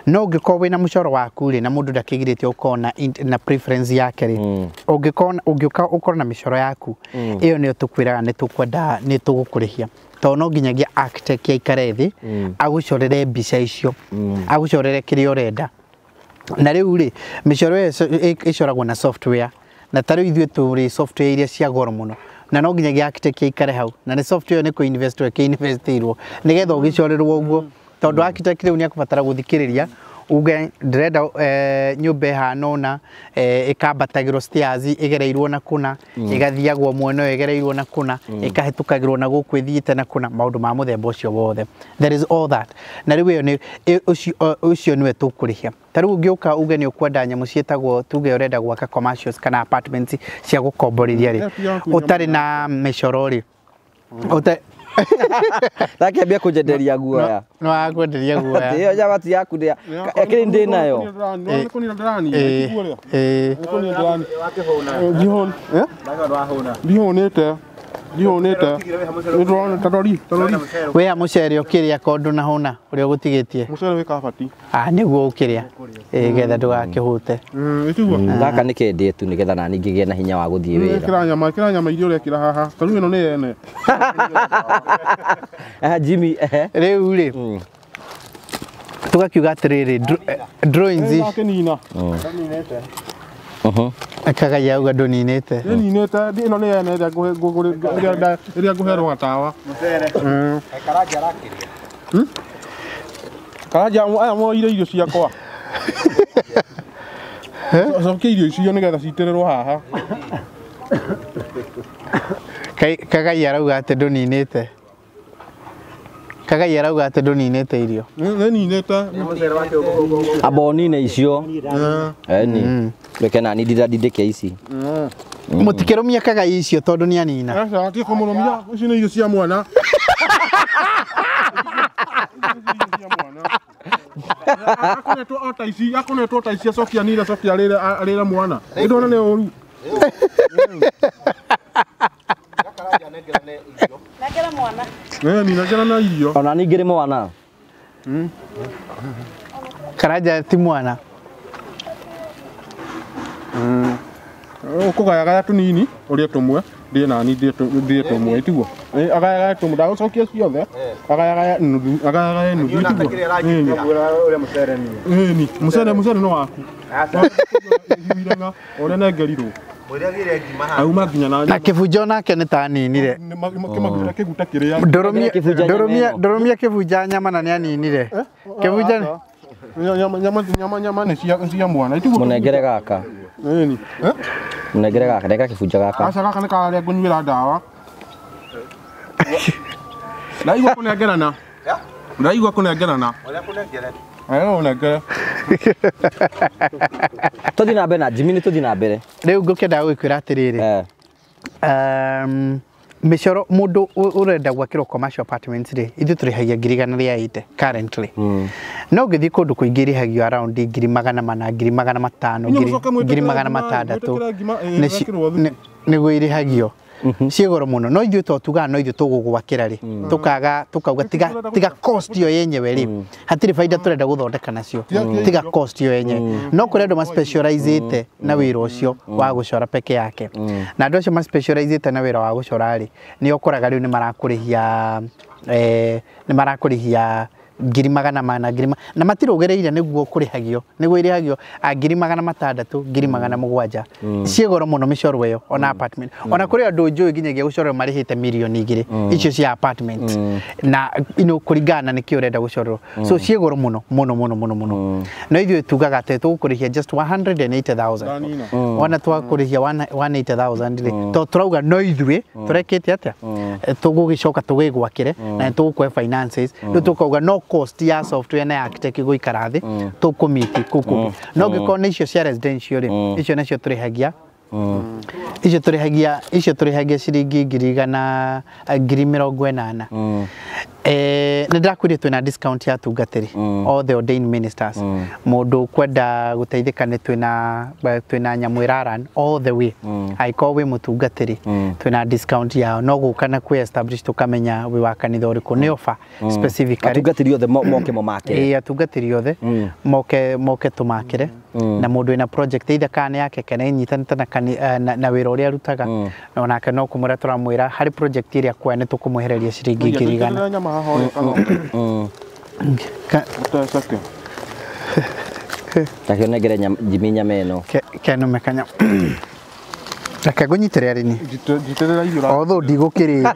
no ũngĩkorwo wĩna mũcoro waku rĩ na mũndũ ndakĩgirĩte ũkorwo na preference yake rĩ ũngĩũka ũkorwo na mĩcoro yaku ĩyo nĩyo tũkwĩraga nĩ tũkwenda nĩ tũgũkũrĩhia tondũ no nginyagia architect aikare thĩ agũcorere mbica icio agũcorere kĩrĩa ũrenda na rĩu rĩ mĩcoro ĩyo ĩcoragwo na software na ta rĩu ithuĩ tũrĩ software iria cia goro mũno na no nginyagia architect aikare hau na nĩ software nĩ kũ-invest ĩkĩ-investiirwo nĩgetha ũgĩcorerwo ũguo tondũ architect rĩu nĩ akũbatara gũthikĩrĩria uge ndĩrenda nyũmba ĩhana ũna ĩkambatagĩrwo stairs ĩgereirwo na kũna ĩgathiagwo mwena ũyũ ĩgereirwo na kũna ĩkahĩtũkagĩrwo na gũkũ ĩthiĩte na kũna maũndũ ma mũthemba ũcio wothe there is all that na rĩu ĩyo nĩ ũcio nĩwe tũkũrĩhia ta rĩu ũngĩũka uge nĩ ũkwenda nyamũ ciĩtagwo tuge ũrenda gwaka commercials kana apartments cia gũkomborithia rĩ ũtarĩ na mĩcoro rĩ Ndakĩambia kũnjenderia guoya no akwenderia guoya ĩyo njabati yaku ndĩa ĩkĩrĩ ndĩ nayo ndihũnĩte ndihũnĩte tarori wĩha mũcere ũkĩrĩa ko ndũnahũna ũrĩa ũgũtigĩtie mũcere wĩ kabati ah nĩguo ũkĩrĩa getha ndũgakĩhũte gaka nĩ kendie tu nĩgetha nani ngĩgĩe na hinya wa gũthiĩ wĩra ĩkĩra nyama iria ũrekĩra haha tarĩu ĩno nĩ yene Jimmy rĩu rĩ tũgakiuga atĩrĩrĩ drawings ici Kagai auga ndũninĩte nĩninĩte ĩno nĩ yene ĩrĩa ngũherwo gatawa mũcere Karanja arakĩrĩa Karanja aya moire irio ciakwa cokia irio icio nĩgetha citĩrĩrwo haha Kagai arauga atĩ ndũninĩte Kagai arauga atĩ ndũninĩte irio. Nĩ ninĩte. Amba ũnine icio. Eni. Reke nani ndindĩke ici. Mũtikĩrũmie Kagai icio tondũ nĩ anina. Aca ti kũmũrũmia, ici nĩ irio cia mwana. Akonetwo o ta ici, akonetwo ta ici, acokia nina, acokia arĩre mwana. Ndona nĩ ũru. Nengera mwana. Nĩ nengera na irio. Ona ningĩ rĩ mwana. Karanja ti mwana. Ũkũgayagaya tũnini ũrĩe tũmwe, ndĩe nani ndĩe tũmwe, tiguo? Agayagaya tũmwe, ndagũcokia ciothe, agayagaya nuthu, agayagaya nuthu, tiguo? Ũrĩa mũcere niĩ. Ĩni, mũcere no waku. Iranga ũrĩa nengerirwo. Mwĩrĩagĩre ngima haha. Auma nginya na Na kĩbunjo nake nĩ ta aninire. Kĩmaguta kĩguta kĩrĩa. Ndũrũmie Kĩbunja nyama ndũrũmie ĩno. Ndũrũmie kĩbunja nyama na nĩ aninire. Kĩbunja Nyama nĩ cia mwana. Tiguo? Mũnengere gaka. Ĩni. Mũnengere gaka, nengera kĩbunja gaka. Aca gaka nĩ karĩa ngũnyuĩra ndawa. Ndaigua kũnengerana. Ndaigua kũnengerana. Ũrĩa kũnengere. Ayo ũnengere. Tũthiĩ na mbere na Jimmy, nĩ tũthiĩ na mbere. Rĩu ngũkĩenda gũgĩkwĩra atĩrĩrĩ. Mĩcoro mũndũ ũrenda gwakĩrwo commercial apartments rĩ, ithuĩ tũrĩhagia 180,000 currently. No ũngĩthiĩ kũndũ kũingĩ irĩhagio around 400,000, 500,000, Inyuĩ mũcoke mwĩtĩkĩre ngiri ngima, magana matandatũ. Mwĩtĩkĩre ngima, ĩrekĩrwo thubu. Nĩguo irĩhagio ciĩ goro mũno, no ithuĩ to tugaga no ithuĩ tũgũgwakĩra rĩ, tukaga tukauga tiga cost ĩyo yenyewe rĩ, hatirĩ baida tũrenda gũthondeka nacio, tiga cost ĩyo yenyewe. No kũrĩ andũ maspecializĩte na wĩra ũcio wa gũcora peke yake, na andũ acio maspecializĩte na wĩra wa gũcora rĩ, nĩ ũkoraga rĩu nĩ marakũrĩhia 400,000, na matirũgĩrĩire nĩguo kũrĩhagio, nĩguo irĩhagio a 600,000, 700,000. Ciĩ goro mũno mĩcoro ĩyo ona apartment. Ona kũrĩ andũ njũĩ nginyagia gũcorerwo marĩhĩte 2 mirioni icio cia apartment na ino kũringana na nĩkĩ ũrenda gũcorerwo. So ciĩ goro mũno mũno mũno mũno mũno, no ithuĩ tugaga atĩ tũgũkũrĩhia just 180,000. Ndanina. Wona twakũrĩhia 180,000 rĩ, to tũrauga no ithuĩ tũrekĩte atĩa, tũgũgĩcoka tũgĩgwakĩre na nĩ tũgũkũhe finances. Rĩu tũkauga no cost ya software na ya architect gũikara thĩ tũkũmiti kũu kũngĩ. No ngĩkorwo nĩ icio cia residential rĩ, icio nacio tũrĩhagia, icio tũrĩhagia ciringi ngiri igana, 80,000. Nĩ ndakwĩrire twĩna discount ya atungatĩri, all the ordained ministers. Mũndũ ũkwenda gũteithĩka nĩ twĩna nyamũ ĩraran all the way. Angĩkorwo wĩ mũtungatĩri, twĩna discount yao, no gũka na kwĩ establish tũkamenya wĩ wa kanitha ũrĩkũ, nĩ offer specifically. Atungatĩri othe moke mũmakĩre. Ĩĩ, atungatĩri othe moke tũmakĩre, na mũndũ wĩna project either kana nĩ yake kana ĩnyitanĩte na wĩra ũrĩa arutaga, na onake no kũmwĩra tũramwĩra harĩ project ĩrĩa kuoya nĩ tũkũmwehereria ciringi 100,000. Njĩkĩrĩra nyama haha ũrĩa kathonga. Ũteceke. Take ũnengere Jimmy nyama ĩno. Kenume kanya reke ngũnyitĩre arini. Njitĩrĩra irio. Although ndigũkĩrĩte.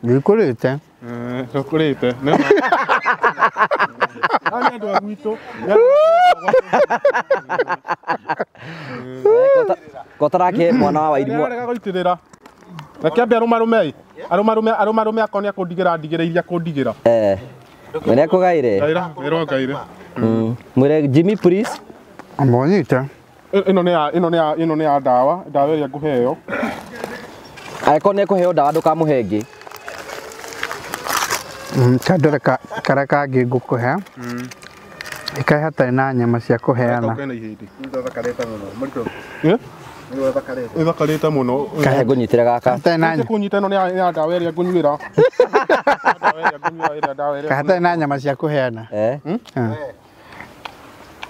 Ndikũrĩte. Ndũkũrĩte. Nĩ andũ a gwitũ. Kotarake mwana wa Wairimũ. Nĩarega gũitĩrĩra. Reke ambe arũmarũme arũmarũme akorwo nĩ akũndigĩra ndigĩra iria akũndigĩra. Mwĩre akũgaĩre. Ngaĩra, ĩrwo ngaĩre. Mwĩre Jimmy, please. Mbonyite. Ĩno nĩ ya ndawa ĩrĩa ngũheo. Angĩkorwo nĩ ekũheo ndawa ndũkamũhe ĩngĩ. Kandore karĩa kangĩ ngũkũhe ĩkae hatarĩ na nyama cia kũheana. Kena ihĩndĩ. Nĩũthakarĩte mũno. Mũritũ. Eh? Nĩũthakarĩte. Ĩthakarĩte mũno. Kahe ngũnyitĩre gaka. Hatarĩ na Kũnyita ĩno nĩ ya ndawa ĩrĩa ngũnyuĩra. Ndawa ĩrĩa ngũnyuĩra, ĩrĩa ndawa ĩrĩa. Hatarĩ na nyama cia kũheana.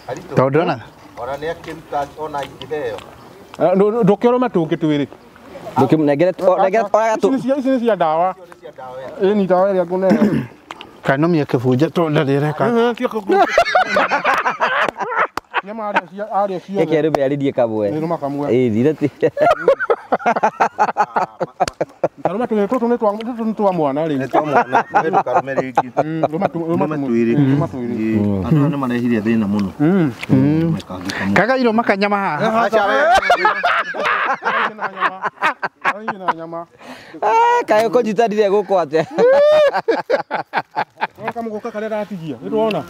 Aritũ. Tondũ ona Ona nĩ akĩruta ona ingĩheo. Ndũkĩrũme tũngĩ twĩrĩ. Ndũkĩmũnengere nengere oya Ici nĩ cia ndawa. Ĩ ni ndawa ĩrĩa ngũneo. Kanumia kĩbunja tondũ ndarĩreka. Nyama arĩa ciothe. Reke arũme arĩrie kamwe. Nĩ rũma kamwe. Ĩĩ thire ti. Arũme tũrĩ tũtũ nĩ twa mwana rĩ. Nĩ twa mwana, we ndũkarũme rĩngĩ. Rũma Rũma twĩrĩ. Rũma twĩrĩ. Ĩĩ, andũ aya nĩ marehire thĩna mũno. Kangĩ kamwe. Kagairwo makanyama haha. Aca we. Nyama. Ina nyama. Kaĩ ũkũnyitanire gũkũ atĩa? Kamũgũka karĩa ndatigia. Nĩndĩrona.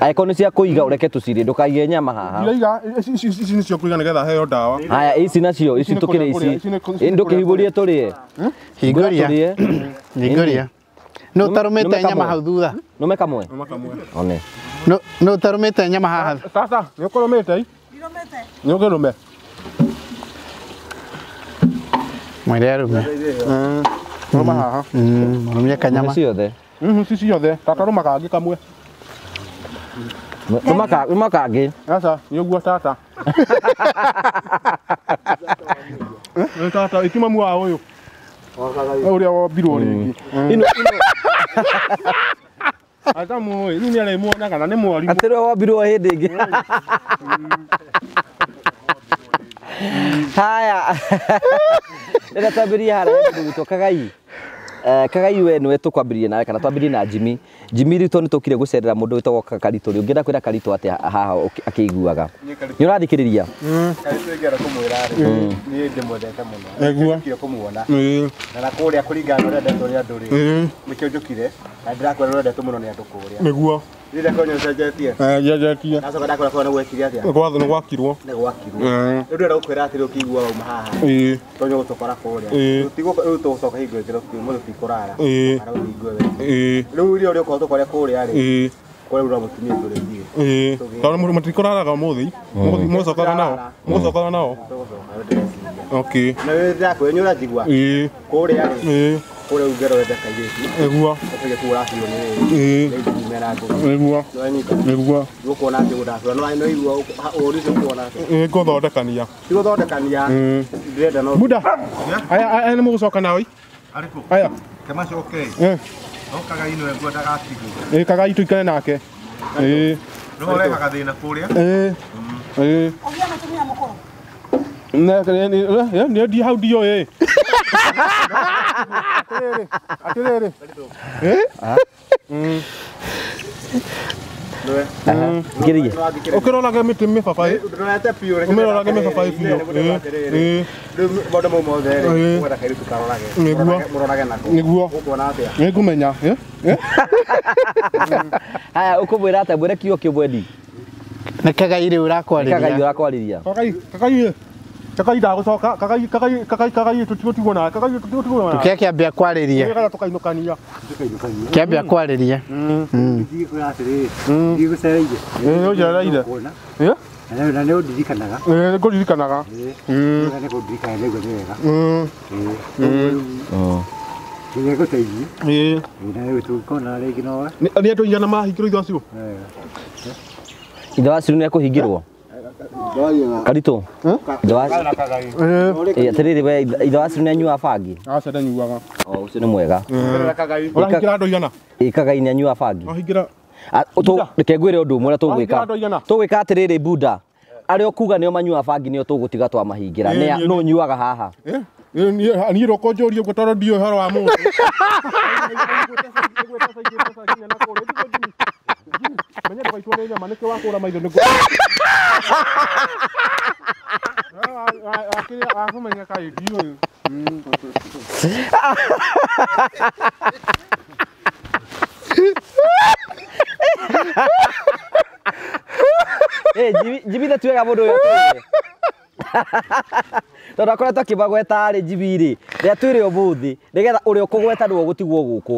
Angĩkorwo nĩ cia kũiga ũreke tũcirĩe ndũkaige nyama haha. Ndĩraiga ici nĩ cia kũiga nĩgetha heo ndawa. Haya ici nacio ici tũkĩrĩ ici. Ndũkĩhingũrie tũrĩe. Hingũria. Hingũria. No ũtarũmĩte nyama hau thutha. Nũme kamwe. One. No ũtarũmĩte nyama haha. Sasa nĩ ũkũrũmĩte? Ndirũmĩte. Nĩ ũkĩrũme. Mwĩre arũme. Rũma haha. Rũmia kanyama. Ciothe. Ci ciothe. Tata rũma kangĩ kamwe. Rũma kangĩ. Aca, nĩ ũguo tata. Nĩ tata, iti mamu wa ũyũ. Ũrĩa wombirwo rĩngĩ. Ino. Ata mũĩ, rĩu nĩ arĩmuonaga na nĩ mwarimũ. Atĩ rĩu wombirwo hĩndĩ ĩngĩ. Haya. Rĩrĩa twambĩrĩrie harĩa mũndũ gwitũ Kagai. Kagai we nĩwe tũkwambĩrĩria nawe kana twambĩrĩrie na Jimmy. Jimmy rĩu tondũ nĩtũkire gũcerera mũndũ wĩtagwo Karitũ rĩ, ũngĩenda kwĩra Karitũ atĩa haha akĩiguaga? Nĩ ũrathikĩrĩria? Karitũ ingĩenda kũmwĩra rĩ, niĩ ndĩmwendete mũno. Nĩkĩo kũmuona. Na kũrĩa kũringana na ũrĩa ndetwo nĩ andũ rĩ, nĩkĩo njũkire na ndĩrakwĩra ũrĩa ndetwo mũno nĩ andũ kũrĩa. Nĩguo. Rĩrĩa kwa nĩũcenjetie? Njenjetie. Ndacoka ndakwĩra kwa nĩgwekire atĩa? Nĩ gwakirwo. Nĩ gwakirwo. Rĩu ndĩrenda gũkwĩra atĩrĩ ũkĩigua wauma haha. Tondũ ũgũtũkora kũrĩa. Rĩu tũgũcoka hingo ĩngĩ ũmũthĩ tũtikũrara. Kana ũhingue we. Rĩu irio ũrĩa ũkorwo tũkore kũrĩa rĩ, kũrĩa rĩu no mũtumia tũrĩthiĩ. Tondũ mũtikũraraga ũmũthĩ. Mũgũcokaga nao. Mũgũcokaga nao. Okay. Na wĩ ndĩrakwĩra nĩ ũranjigua? Kũrĩa rĩ, kũrĩa ũngĩenda wethe kairĩtu. Nĩguo. Ũtige kũu ũrabirio nĩ nĩ na ngũgĩ. Nĩguo. Nĩguo. Ũkuona atĩ gũthakĩra no no igua ũru ũcio ũkuona atĩ. Ngũthondekania. Ti gũthondekania. Ndĩrenda no. Buda. Aya aya nĩ mũgũcoka nao. Arĩkũ? Aya. Kemacoke. No Kagai nĩwe ngwenda gatigwo. Kagai tũikare nake. Nĩwe ũrehaga thĩna kũrĩa. Ũgĩa mũtumia mũkũrũ. Nĩ ndi hau ndiũĩ. Atĩrĩrĩ. Ngĩrĩrie. Ũkĩrorage mĩtĩ mĩbabaĩ. Ndũrorete biũ. Ũmĩrorage mĩbabaĩ biũ. Rĩu maũndũ mau mothe rĩ, ũgwenda kairĩtu karorage. Mũrorage nako. Nĩguo. Ũkuona atĩa? Nĩngũmenya. Haya, ũkũmwĩra atĩa? Mwĩre kiugo kĩmwe. Nĩ Kagai rĩu ũrakwarĩria. Kagai ũrakwarĩria. Kagai, Kagai. Kagai ndagũcoka, Kagai, Kagai, Kagai, Kagai tũtigũtigwo nawe, Kagai tũtigũtigwo nawe. Tũkĩe kĩambia kwarĩria. Nĩgetha tũkainũkania. Kĩambia kwarĩria. Ndigũkwĩra atĩrĩrĩ, ndigũcereire. Nĩ ũnjereire. Na nĩ ũndirikanaga. Nĩ ngũririkanaga. Nĩ ngũririkana nĩguo nĩ wega. Nĩ ngũteithie. Na rĩu tũngĩkona rĩngĩ nowe. Nĩ andũ aigana mahingĩrwo ithe acio? Ithe wa Ciru nĩ ekũhingĩrwo? Karitũ. Ithe wa atĩrĩrĩ we ithe wa Ciru nĩ anyuaga bangi? Aca ndanyuaga. O ũcio nĩ mwega. Ũrahingĩra andũ aigana? Kagai nĩ anyuaga bangi. Ũrahingĩra. Reke ngwĩre ũndũ ũmwe ũrĩa tũgwĩka. Tũgwĩka atĩrĩrĩ Buda. Arĩa ũkuga nĩo manyuaga bangi nĩo tũgũtiga twamahingĩra. Nĩ ũnyuaga haha? Niĩ ndũkũnjũria ũguo tondũ ndiũĩ ũhoro wa mũndũ. Menya ndũgaitwo nĩ nyama nĩkĩo wakũra maitho nĩguo. Akũmenya kaĩ ndiũĩ. Jimmy ndatuĩga mũndũ ũyũ atĩrĩrĩ. Tondũ akoretwo akĩmagweta rĩ Jimmy rĩ, rĩrĩa twĩre ũmũthĩ nĩgetha ũrĩa ũkũgweta nĩwe ũgũtigwo gũkũ.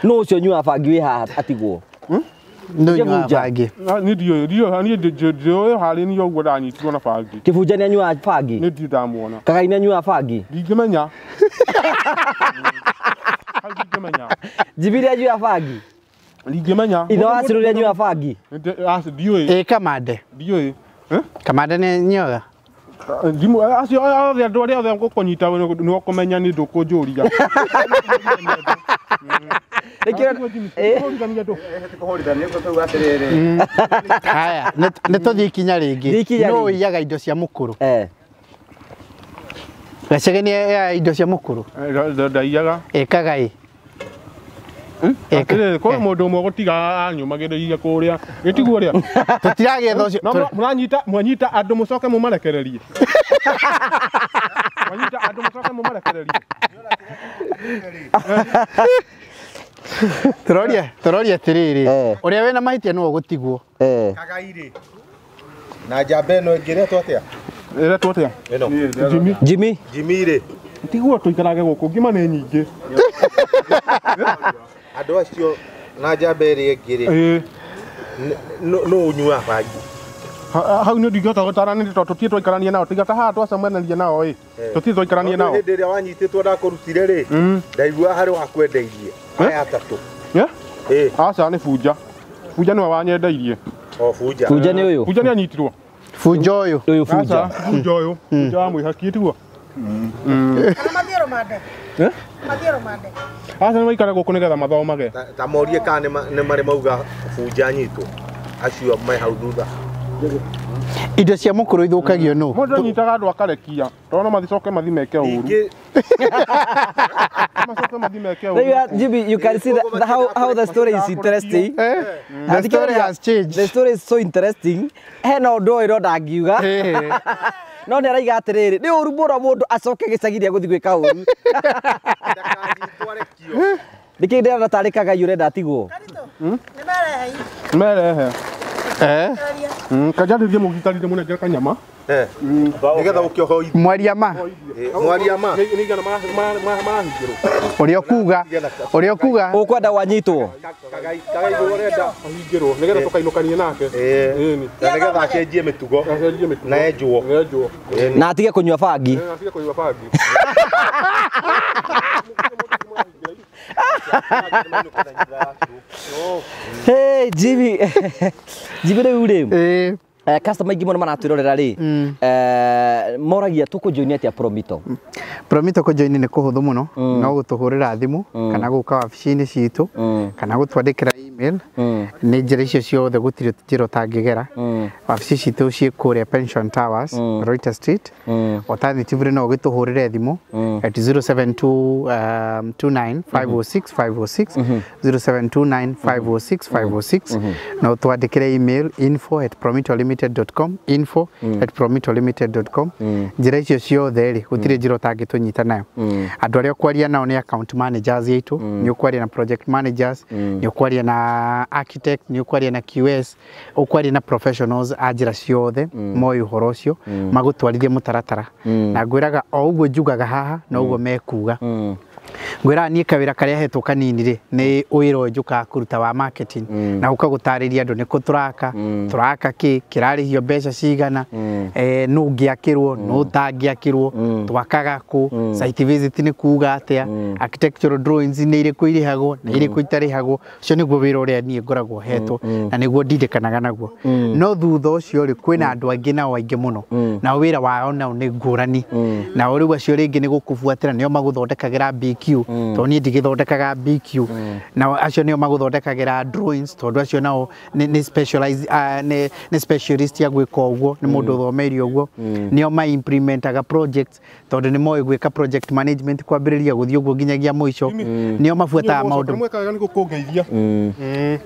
Nũ ũcio ũnyuaga bangi wĩ haha atigwo? Nũ ũnyuaga bangi? Niĩ ndiũĩ, niĩ ndiũĩ harĩ niĩ ũguo ndanyitirwo na bangi. Kĩbunja nĩ anyuaga bangi? Nĩ ndirĩ ndamuona. Kagai nĩ anyuaga bangi? Ndingĩmenya. Hau ndingĩmenya. Jimmy nĩ anyuaga bangi? Ndingĩmenya. Ithe wa Ciru nĩ anyuaga bangi? Ndiũĩ. Kamande. Ndiũĩ. Kamande nĩ anyuaga? Acio othe andũ arĩa othe ngũkũnyita nĩ ũkũmenya nĩ ndũkũnjũria. Haya, nĩ tũthiĩ ikinya rĩngĩ. Nũ ũiyaga indo cia mũkũrũ? Gacege nĩ aiyaga indo cia mũkũrũ? Ndaiyaga. Kagai. Atĩrĩrĩ, kwĩ mũndũ ũmwe gũtiga anyũmagĩrĩria kũrĩa. Gĩtiguo ũrĩa? Tũtiragĩetha ũcio. Mũranyita, mwanyita andũ mũcoke mũmarekererie. Manyita andũ mũcoke mũmarekererie. Tũroria atĩrĩrĩ, ũrĩa wĩna mahĩtia nĩwe ũgũtigwo. Kagairĩ. Na njamba ĩno ĩngĩ ĩretwo atĩa? Ĩretwo atĩa? Ĩno. Jimmy. Jimmy rĩ. Tiguo tũikarage gũkũ ngima nĩ nyingĩ. Andũ acio na njamba ĩrĩa ĩngĩ rĩ. No ũnyuaga bangi. Hau nĩ ndingĩhota gũtaranĩria tondũ tũtirĩ twaikarania nao tiga ta haha twacemanaria nao ĩ tũtirĩ twaikarania nao. Hĩndĩ ĩrĩa wanyitĩtwo ndakũrutire rĩ ndaigua harĩ wakwendeirie aya atatũ. Aca nĩ Bunja. Bunja nĩwe wanyendeirie. O Bunja. Bunja nĩ ũyũ. Bunja nĩ anyitirwo. Bunja ũyũ. Ũyũ Bunja. Bunja ũyũ. Bunja wa mwĩhaki tiguo. Mathiĩ rũmande. Mathiĩ rũmande. Aca nĩ maikare gũkũ nĩgetha mathomage. Ta morie kana nĩ marĩ mauga Bunja anyitwo. Acio me hau thutha. Indo cia mũkũrũ ithũkagio nũ? Mũndũ anyitaga andũ akarekia tondũ no mathicoke mathi meke ũru. Macoke mathi meke ũru. Jimmy, you can see that how the story is interesting. The story has changed. The story is so interesting. Hena ũndũ ũyũ no ndangiuga. No nĩ araiga atĩrĩrĩ, nĩ ũru mũno mũndũ acoke gĩcagi rĩa gũthiĩ gwĩka ũru. Nĩkĩ ndĩrona tarĩ Kagai ũrenda atigwo? Nĩ merehe. Kanjarĩrie mũgitarire mũnengere kanyama. Nĩgetha ũkĩoho mwaria ma. Mwaria ma. Nĩ igana marahingĩrwo. Ũrĩa ũkuga. Ũrĩa ũkuga. Ũkwenda wanyitwo. Kagai ũrenda ahingĩrwo nĩgetha tũkainũkanie nake. Na nĩgetha acenjie mĩtugo. Na enjwo. Na atige kũnyua bangi. Na atige kũnyua bangi. Hey Jimmy. Jimmy rĩu rĩ. Customer aingĩ mũno maratwĩrorera rĩ moragia tũkũjoini atĩa Promito? Promito kũjoini nĩ kũhũthũ mũno, no gũtũhũrĩra thimũ kana gũka wabici-inĩ citũ kana gũtwandĩkĩra email. Nĩ njĩra icio ciothe gũtirĩ njĩra ũtangĩgera. Wabici citũ ciĩ kũrĩa Pension Towers, Reuter Street. Alternatively no ũgĩtũhũrĩre thimũ at 072 29 506 506 0729 506 506 na ũtwandĩkĩre email info@promitolimited.com info@promitolimited.com. Njĩra icio ciothe rĩ gũtirĩ njĩra ũtangĩtũnyita nayo. Andũ arĩa ũkwaria nao nĩ account managers aitũ, nĩ ũkwaria na project managers, nĩ ũkwaria na architect, nĩ ũkwaria na QS, ũkwaria na professionals a njĩra ciothe moĩ ũhoro ũcio magũtwarithie mũtaratara. Na ngwĩraga o ũguo njugaga haha no ũguo mekuga. Ngwĩraga niĩ kawĩra karĩa hetwo kanini rĩ nĩ wĩra ũyũ njũkaga kũruta wa marketing na gũka gũtarĩria andũ nĩkũ tũraka, tũraka kĩ, kĩrarĩhio mbeca cigana, nũ ũngĩakĩrwo, nũ ũtangĩakĩrwo, twakaga kũ, site visit nĩ kuga atĩa, architectural drawings nĩ irĩkũ irĩhagwo na irĩkũ itarĩhagwo. Ũcio nĩguo wĩra ũrĩa niĩ ngoragwo hetwo na nĩguo ndindĩkanaga naguo. No thutha ũcio rĩ kwĩna andũ angĩ nao aingĩ mũno nao wĩra wao nao nĩ ngũrani. Nao rĩu acio rĩngĩ nĩ gũkũbuatĩra nĩo magũthondekagĩra BQ tondũ niĩ ndigĩthondekaga BQ. Nao acio nĩo magũthondekagĩra drawings tondũ acio nao nĩ specialize nĩ specialist ya gwĩka ũguo, nĩ mũndũ ũthomeire ũguo. Nĩo ma implementaga projects tondũ nĩ moĩ gwĩka project management kwambĩrĩria gũthiĩ ũguo nginyagia mũico. Nĩo mabuataga maũndũ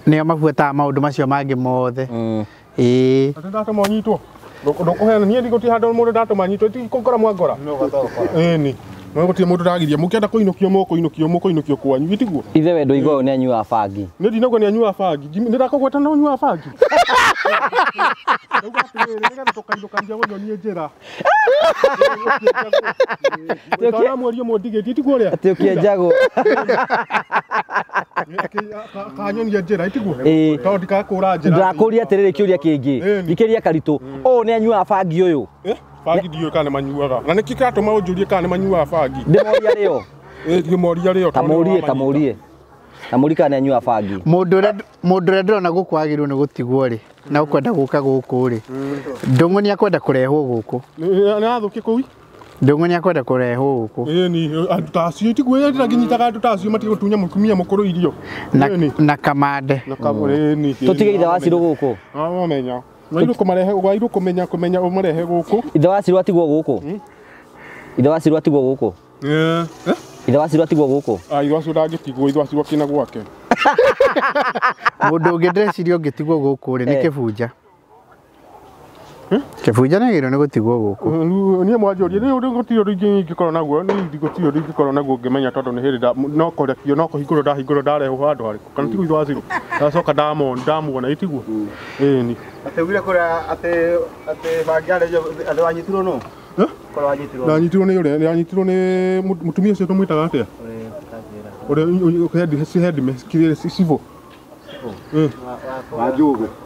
nĩo mabuataga maũndũ macio mangĩ mothe. Ĩĩ. Ndatũma ũnyitwo. Ndũkũheana niĩ ndigũtirĩ handũ mũndũ ndatũma nyitwo ti kũngora mwangora. Ĩni. No gũtirĩ mũndũ ndagiria mũkĩenda kũinũkio mũkũinũkio mũkũinũkio kwanyu gĩtiguo. Ithe we ndũiga ũyũ nĩ anyuaga bangi. Nĩ ndinauga nĩ anyuaga bangi. Nĩ ndakũgweta no ũnyuaga bangi. Ndauga atĩrĩrĩ nĩgetha tũkainũkania gũnyonie njĩra. Tondũ mweri ũmwe ndigĩtie tiguo ũrĩa. Atĩ ũkĩenjagwo. Kanyonia njĩra itiguo. Tondũ ndikakũra njĩra. Ndakũria atĩrĩrĩ kĩũria kĩngĩ. Gĩkĩria karitũ. Ũyũ nĩ anyuaga bangi ũyũ. Bangi ndiũĩ kana nĩ manyuaga. Na nĩkĩ kĩratũma ũnjũrie kana nĩ manyuaga bangi? Ndĩmoria rĩo. Ndĩmoria rĩo. Ta mũrie. Ta mũrie kana nĩ anyuaga bangi. Mũndũ ũrĩa ndĩrona gũkũ agĩrĩirwo nĩ gũtigwo rĩ na ũkwenda gũka gũkũ rĩ Ndũng'ũ nĩ akwenda kũrehwo gũkũ. Nĩ athũkie kũu? Ndũng'ũ nĩ akwenda kũrehwo gũkũ. Ĩni andũ ta acio tiguo ndĩrangĩnyitaga andũ ta acio matige gũtunya mũtumia mũkũrũ irio. Na Kamande. Na Kamande. Tũtige ithe wa Cirũ gũkũ. Wamenya. Wairũ kũmarehe wairũ kũmenya kũmenya ũmarehe gũkũ. Ithe wa Cirũ atigwo gũkũ. Ithe wa Cirũ atigwo gũkũ. Ithe wa Cirũ atigwo gũkũ. Ah, ithe wa Cirũ ndangĩtigwo, ithe wa Cirũ akĩna gwake. Mũndũ ũngĩ ndĩreciria ũngĩtigwo gũkũ rĩ nĩ Kĩbunja. Kĩbunja nĩagĩrĩirwo nĩ gũtigwo gũkũ. Niĩ mwanjũria nĩ ũndũ gũtirĩ ũndũ ingĩ ingĩkorwo naguo nĩ gũtirĩ ũndũ ingĩkorwo naguo ngĩmenya tondũ nĩ hĩndĩ no kũrekio no kũhingũrwo ndahingũrwo ndarehwo handũ harĩkũ kana tiguo ithe wa Ciro ndacoka ndamuona ĩtiguo ĩni atĩ ugire kũrĩa atĩ bangi atĩ wanyitirwo nũ kũrĩa wanyitirwo ndanyitirwo nĩ ũrĩa ndanyitirwo nĩ mũtumia ũcio tũmwĩtaga atĩa ũrĩa head civil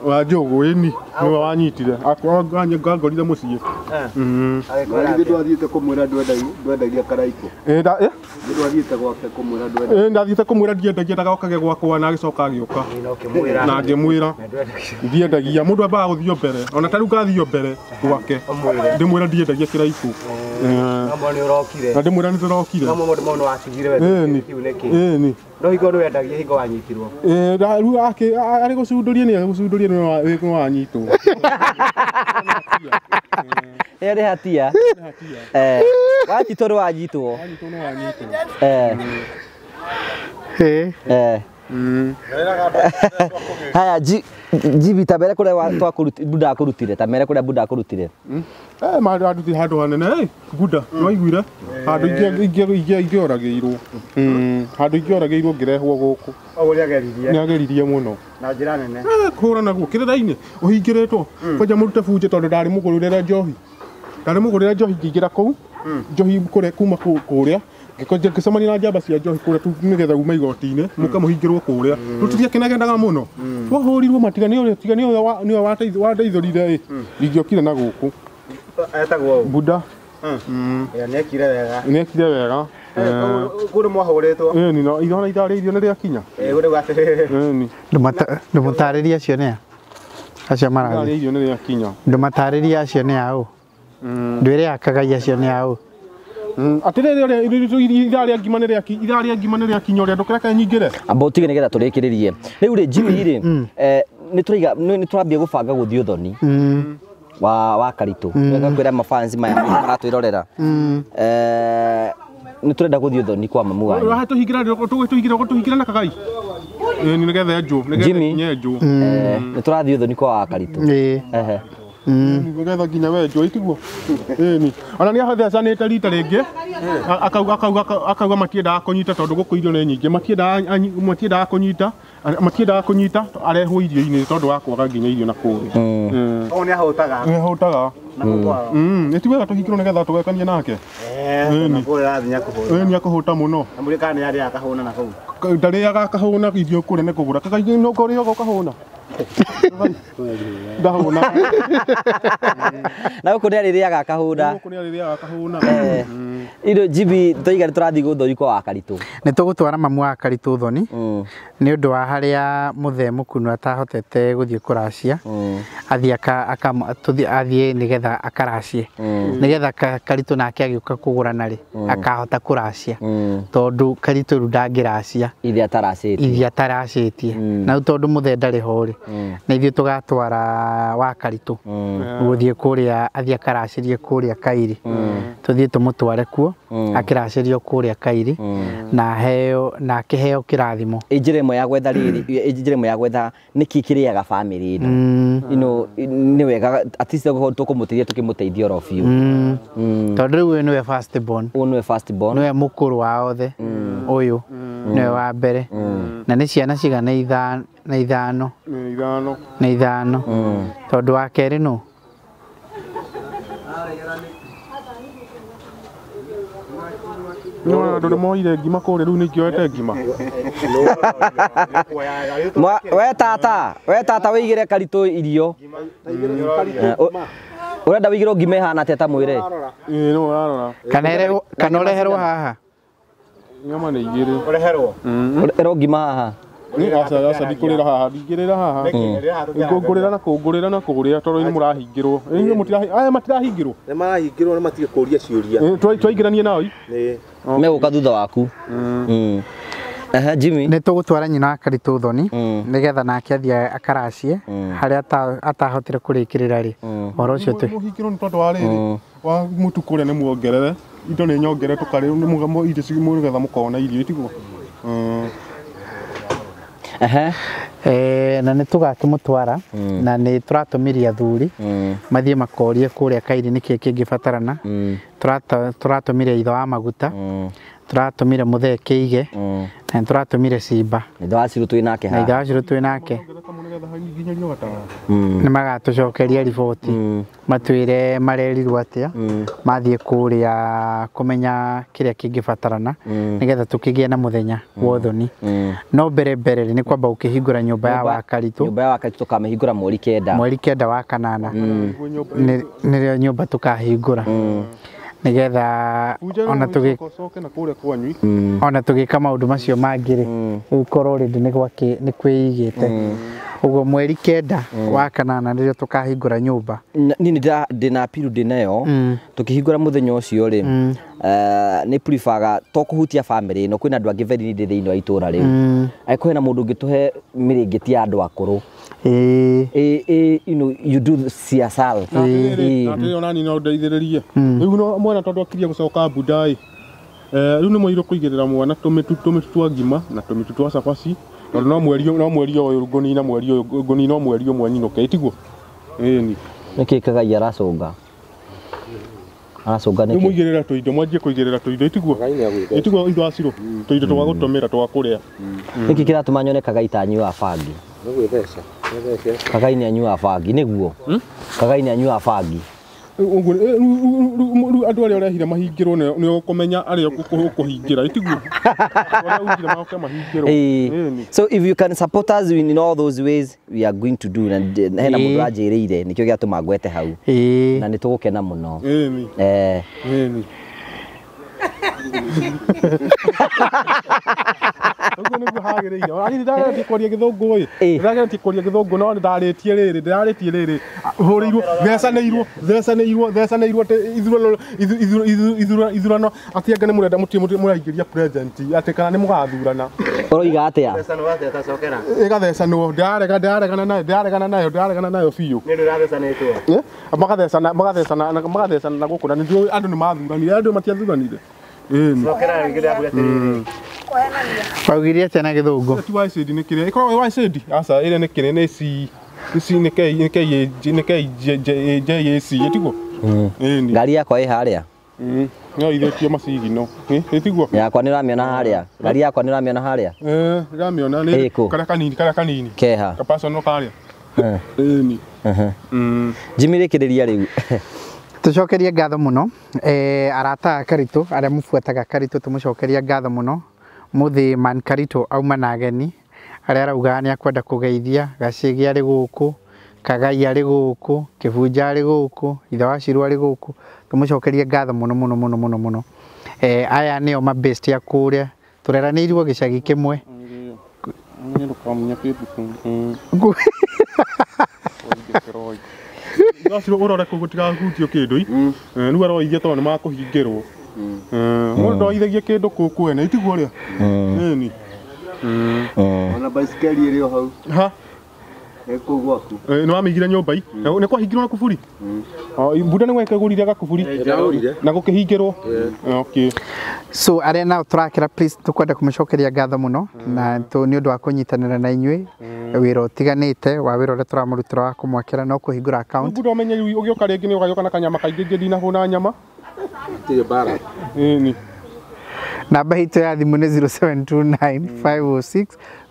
wa Njogu ĩni nĩwe wanyitire angorire mũciĩ. Ithuĩ twathiĩte kũmwĩra ndwendagia Karaikũ. Ndwathiĩte gwake kũmwĩra ndwendagia. Ndathiĩte kũmwĩra ndiendagia ndagokage gwakwa na agĩcoka agĩũka na ngĩmwĩra ndiendagia mũndũ ambaga gũthiĩ mbere ona ta rĩu ngathiĩ mbere gwake ndĩmwĩra ndiendagia Kĩraikũ na ndĩmwĩra nĩtũrokire ĩni no hingo nĩwendagia hingo wanyitirwo rĩu arĩ gũcundũria nĩ gũcundũria nĩ wanyitwo ĩyo nĩ hatia wanyitwo nĩ wanyitwo haya Jibi ta mere kũrĩa Buda akũrutire ta mere kũrĩa Buda akũrutire mandutire handũ hanene Buda nĩwaiguire handũ ingĩoragĩirwo handũ ingĩoragĩirwo ngĩrehwo gũkũ ũguo nĩageririe nĩageririe mũno na njĩra nene kũhũra naguo kĩrĩra-inĩ ũhingĩrĩtwo kwanja mũrute bunjĩ tondũ ndarĩ mũgũrĩre njohi ngĩingĩra kũu njohi kũrĩa kuma kũrĩa ngĩcemania na njamba cia njohi kũrĩa nĩgetha uma igoti-inĩ mũkamũhingĩrwo kũrĩa rũtiria kĩnagendaga mũno twahũrirwo matiga nĩwe wandeithũrire ingĩokire na gũkũ etagwo Buda nĩekire wega nĩekire wega kũu nĩ mwahũrĩtwo ĩni no ithona ithaa rĩa irio nĩrĩakinya rĩu atĩrĩrĩ ĩni ndũmũtarĩrie acio nĩa acio marathiĩ ithaa rĩa irio nĩrĩakinya ndũmatarĩrie acio nĩ aũ ndwĩre akagai acio nĩ aũ atĩrĩrĩ ũrĩa ithaa rĩa ngima nĩrĩakinya ũrĩa ndũkĩreke nyingĩre amba ũtige nĩgetha tũrĩkĩrĩrie rĩu rĩ Jimmy rĩ nĩtũraiga nĩtũrambia gũbanga gũthiĩ ũthoni wa Karitũ wega kwĩra mafansi maya maratwĩrorera nĩtũrenda gũthiĩ ũthoni kwa mamu wanyu tũhingĩra na kagai nĩgetha enjwo nĩgetha nginya enjwo nĩtũrathiĩ ũthoni kwa wa Karitũ nĩgetha nginya wenjwo itiguo ĩni ona nĩathecanĩte rita rĩngĩ akauga matiendaga kũnyita tondũ gũkũ irio nĩ nyingĩ matiendaga kũnyita arehwo irio-inĩ tondũ wa kwaga nginya irio na kũrĩa ũguo nĩahũtaga nĩahũtaga nĩ ti wega tũhingĩrwo nĩgetha tũgekanie nake ĩni akũhũta mũno na kana nĩarĩaga akahũna na kũu ndarĩaga akahũna irio kũrĩa nĩ kũgũra kakaingĩ no kũrĩaga ũkahũna ndahũna na gũkũ nĩarĩrĩaga akahũna gũkũ nĩarĩrĩaga akahũna indo Jibi tũiga nĩtũrathiĩ gũthoni kwa wa Karitũ nĩtũgũtwara mamu wa Karitũ ũthoni nĩ ũndũ wa harĩa mũthee mũkunu atahotete gũthiĩ kũracia athiĩ athiĩ nĩgetha akaracie nĩgetha Karitũ nake agĩũka kũgũrana rĩ akahota kũracia tondũ Karitũ rĩu ndangĩracia ithe ataracĩtie na rĩu tondũ mũthee ndarĩ ho rĩ na ithuĩ tũgatwara wa Karitũ gũthiĩ kũrĩa athiĩ akaracĩrie kũrĩa Kairi tũthiĩ tũmũtware kuo akĩracĩrio kũrĩa Kairi na heo na akĩheo kĩrathimo njĩra ĩmwe ya gwetha rĩrĩ njĩra ĩmwe ya gwetha nĩkĩ kĩrĩaga bamĩrĩ ĩno ino nĩ wega at least tũkũmũteithia tũkĩmũteithia oro biũ tondũ rĩu ũyũ nĩwe first born ũyũ nĩwe first born nĩwe mũkũrũ wa othe ũyũ nĩwe wa mbere na nĩ ciana cigana na ithano na ithano tondũ wa kerĩ nũ no andũ nĩmoire ngima kũrĩa rĩu nĩingĩoete ngima we tata wĩigĩre Karitũ irio ũrenda wĩigĩrwo ngima ĩhana atĩa ta mwĩre ĩĩ no ũrarora kana ũreherwo haha nyama nĩ igĩrĩ ũreherwo ũreherwo ngima haha aca ndikũrĩra haha ndingĩrĩra haha ngũrĩra na kũngũrĩra na kũrĩa tondũ nĩ mũrahingĩrwo inyuĩ aya matirahingĩrwo nĩ marahingĩrwo nĩ matige kũria ciũria twaingĩranie nao megũka thutha waku Jimmy nĩ tũgũtwara nyina wa Karitũ ũthoni nĩgetha nake athiĩ akaracie harĩa atahotire kũrĩkĩrĩra rĩ ũhoro ũcio mũhingĩrwo nĩ tondũ wa rĩrĩ wa mũtu kũrĩa nĩ muongerere indo nĩ nyongere tũkarĩ irio nĩgetha mũkona irio itiguo Na nĩ tũgakĩmũtwara na nĩ tũratũmirie athuri mathiĩ makorie kũrĩa Kairi nĩkĩ kĩngĩbatarana. Tũratũmire itho wa maguta, tũratũmire mũthee Kĩige, na tũratũmire Simba. Ithe wa Cirũ twĩ nake Na ithe wa Cirũ twĩ nake. Nĩ magatũcokeria riboti matwĩre marerirwo atĩa mathiĩ kũrĩa kũmenya kĩrĩa kĩngĩbatarana nĩgetha tũkĩgĩe na mũthenya wa ũthoni. No mbere mbere nĩ kwamba gũkĩhingũra nyũmba ya Wakaritũ. Nyũmba ya Wakaritũ tũkamĩhingũra mweri 9. Mweri 9 wa kanana nĩrĩo nyũmba tũkahingũra nĩgetha ona tũgĩka maũndũ macio mangĩ rĩ gũkorwo rĩndĩ nĩ kwĩigĩte. Ũguo mweri 9 wa kanana nĩrĩo tũkahingũra nyũmba. Niĩ ndĩna apiru ndĩnayo tũkĩhingũra mũthenya ũcio rĩ nĩ preferga to kũhutia family ĩno kwĩna andũ angĩ very needy thĩinĩ wa itũra rĩu. Angĩkorwo hena mũndũ ũngĩtũhe mĩrĩngĩti ya andũ akũrũ. You know, you do CSR. Atĩrĩrĩ ona niĩ no ndeithĩrĩrie. Rĩu no mwana tondũ akirie gũcoka Buda ĩ rĩu nĩ mwagĩrĩirwo kũigĩrĩra mwana tũmĩtu twa ngima na tũmĩtu twa cabaci tondũ no mweri ũyũ ngũnina mweri ũyũ ngũnina mweri ũmwe nyinũke ĩtiguo? Ĩni. Nĩkĩ Kagai aracũnga? Aracũnga nĩkĩ? Rĩu mũigĩrĩra tũindo mwanjie kũigĩrĩra tũindo ĩtiguo? Ĩtiguo indo wa Cirũ tũindo twa gũtũmĩra twa kũrĩa. Nĩkĩ kĩratũma nyone Kagai ta anyuaga bangi? Kagai nĩ anyuaga bangi nĩguo? Kagai nĩ anyuaga bangi. Ũguo rĩu andũ arĩa ũrehire mahingĩrwo nĩ ũkũmenya arĩa ũkũhingĩra ĩtiguo? Arĩa ugire maoke mahingĩrwo. So if you can support us in all those ways we are going to do na hena mũndũ anjĩrĩire nĩkĩo gĩatũma ngwete hau na nĩ tũgũkena mũno. Ĩni. Ũguo nĩguo hagĩrĩire. Ona niĩ ndĩrageretie kwaria gĩthũngũ ĩ. Ndĩrageretie kwaria gĩthũngũ no nĩndarĩtie rĩrĩ, ndĩrarĩtie rĩrĩ. Hũrĩirwo, thecanĩirwo, thecanĩirwo, thecanĩirwo atĩ ithurano atĩ anga nĩ mũrenda mũraingĩria president atĩ kana nĩ mũgathurana. Ũroiga atĩa? Ĩgathecanwo, ndĩraregana nayo, ndĩraregana nayo, ndĩraregana nayo biũ. Nĩ ũndũ ĩrathecanĩtwo. Magathecana, magathecana, magathecana na gũkũ na nĩ andũ nĩ mathuranire, andũ matiathuranire. Cokera rĩngĩ ndĩrakuga atĩrĩrĩ. Waugire atĩa na gĩthũngũ? Ti YCD nĩ kĩrĩa ĩkoragwo YCD aca ĩrĩa nĩ kĩrĩa nĩ C C nĩ K nĩ K nĩ K J J A C ĩtiguo? Ĩni. Ngari yakwa ĩ harĩa. No ithũkie macigino. Ĩtiguo? Yakwa nĩ ũramĩona harĩa. Ngari yakwa nĩ ũramĩona harĩa. Ndĩramĩona nĩ karĩa kanini karĩa kanini. Keha. Kapacono karĩa. Ĩni. Jimmy rĩkĩrĩria rĩu. Tũcokerie ngatho mũno arata a Karitũ arĩa mũbuataga Karitũ tũmũcokerie ngatho mũno. Mũthĩ man Karitũ auma na ageni arĩa araugaga nĩ akwenda kũgeithia Gacĩgĩ arĩ gũkũ, Kagai arĩ gũkũ, Kĩbunja arĩ gũkũ, ithe wa Cirũ arĩ gũkũ. Tũmũcokerie ngatho mũno mũno mũno mũno mũno. Aya nĩo mabest ya kũrĩa tũreranĩirwo gĩcagi kĩmwe. Gacirũ ũrore kũu gũtigahutio kĩndũ i rĩu aroithia tondũ nĩ makũhingĩrwo. Mũndũ ndoithagia kĩndũ kũu kwene itiguo ũrĩa? Ĩni. Ona baisikeli ĩrĩ o hau. Ha? Ĩ kũu gwaku. Nĩ wamĩigire nyũmba i? Nĩ kwahingĩrwo na kuburi? Mbunda nĩ gwekĩgũrire gakuburi? Na gũkĩhingĩrwo? Okay. So arĩa nao tũrakĩra please tũkwenda kũmũcokeria ngatho mũno na nĩ ũndũ wa kũnyitanĩra na inyuĩ wĩra ũtiganĩte wa wĩra ũrĩa tũramũrutĩra wa kũmwakĩra no kũhingũra account. Mbunda ũmenye rĩu ũgĩũka rĩngĩ nĩ ũgagĩũka na kanyama kaingĩ ingĩ ndinahũna nyama. Gũtirĩ mbara. Ĩni. Namba itũ ya thimũ nĩ 0729 506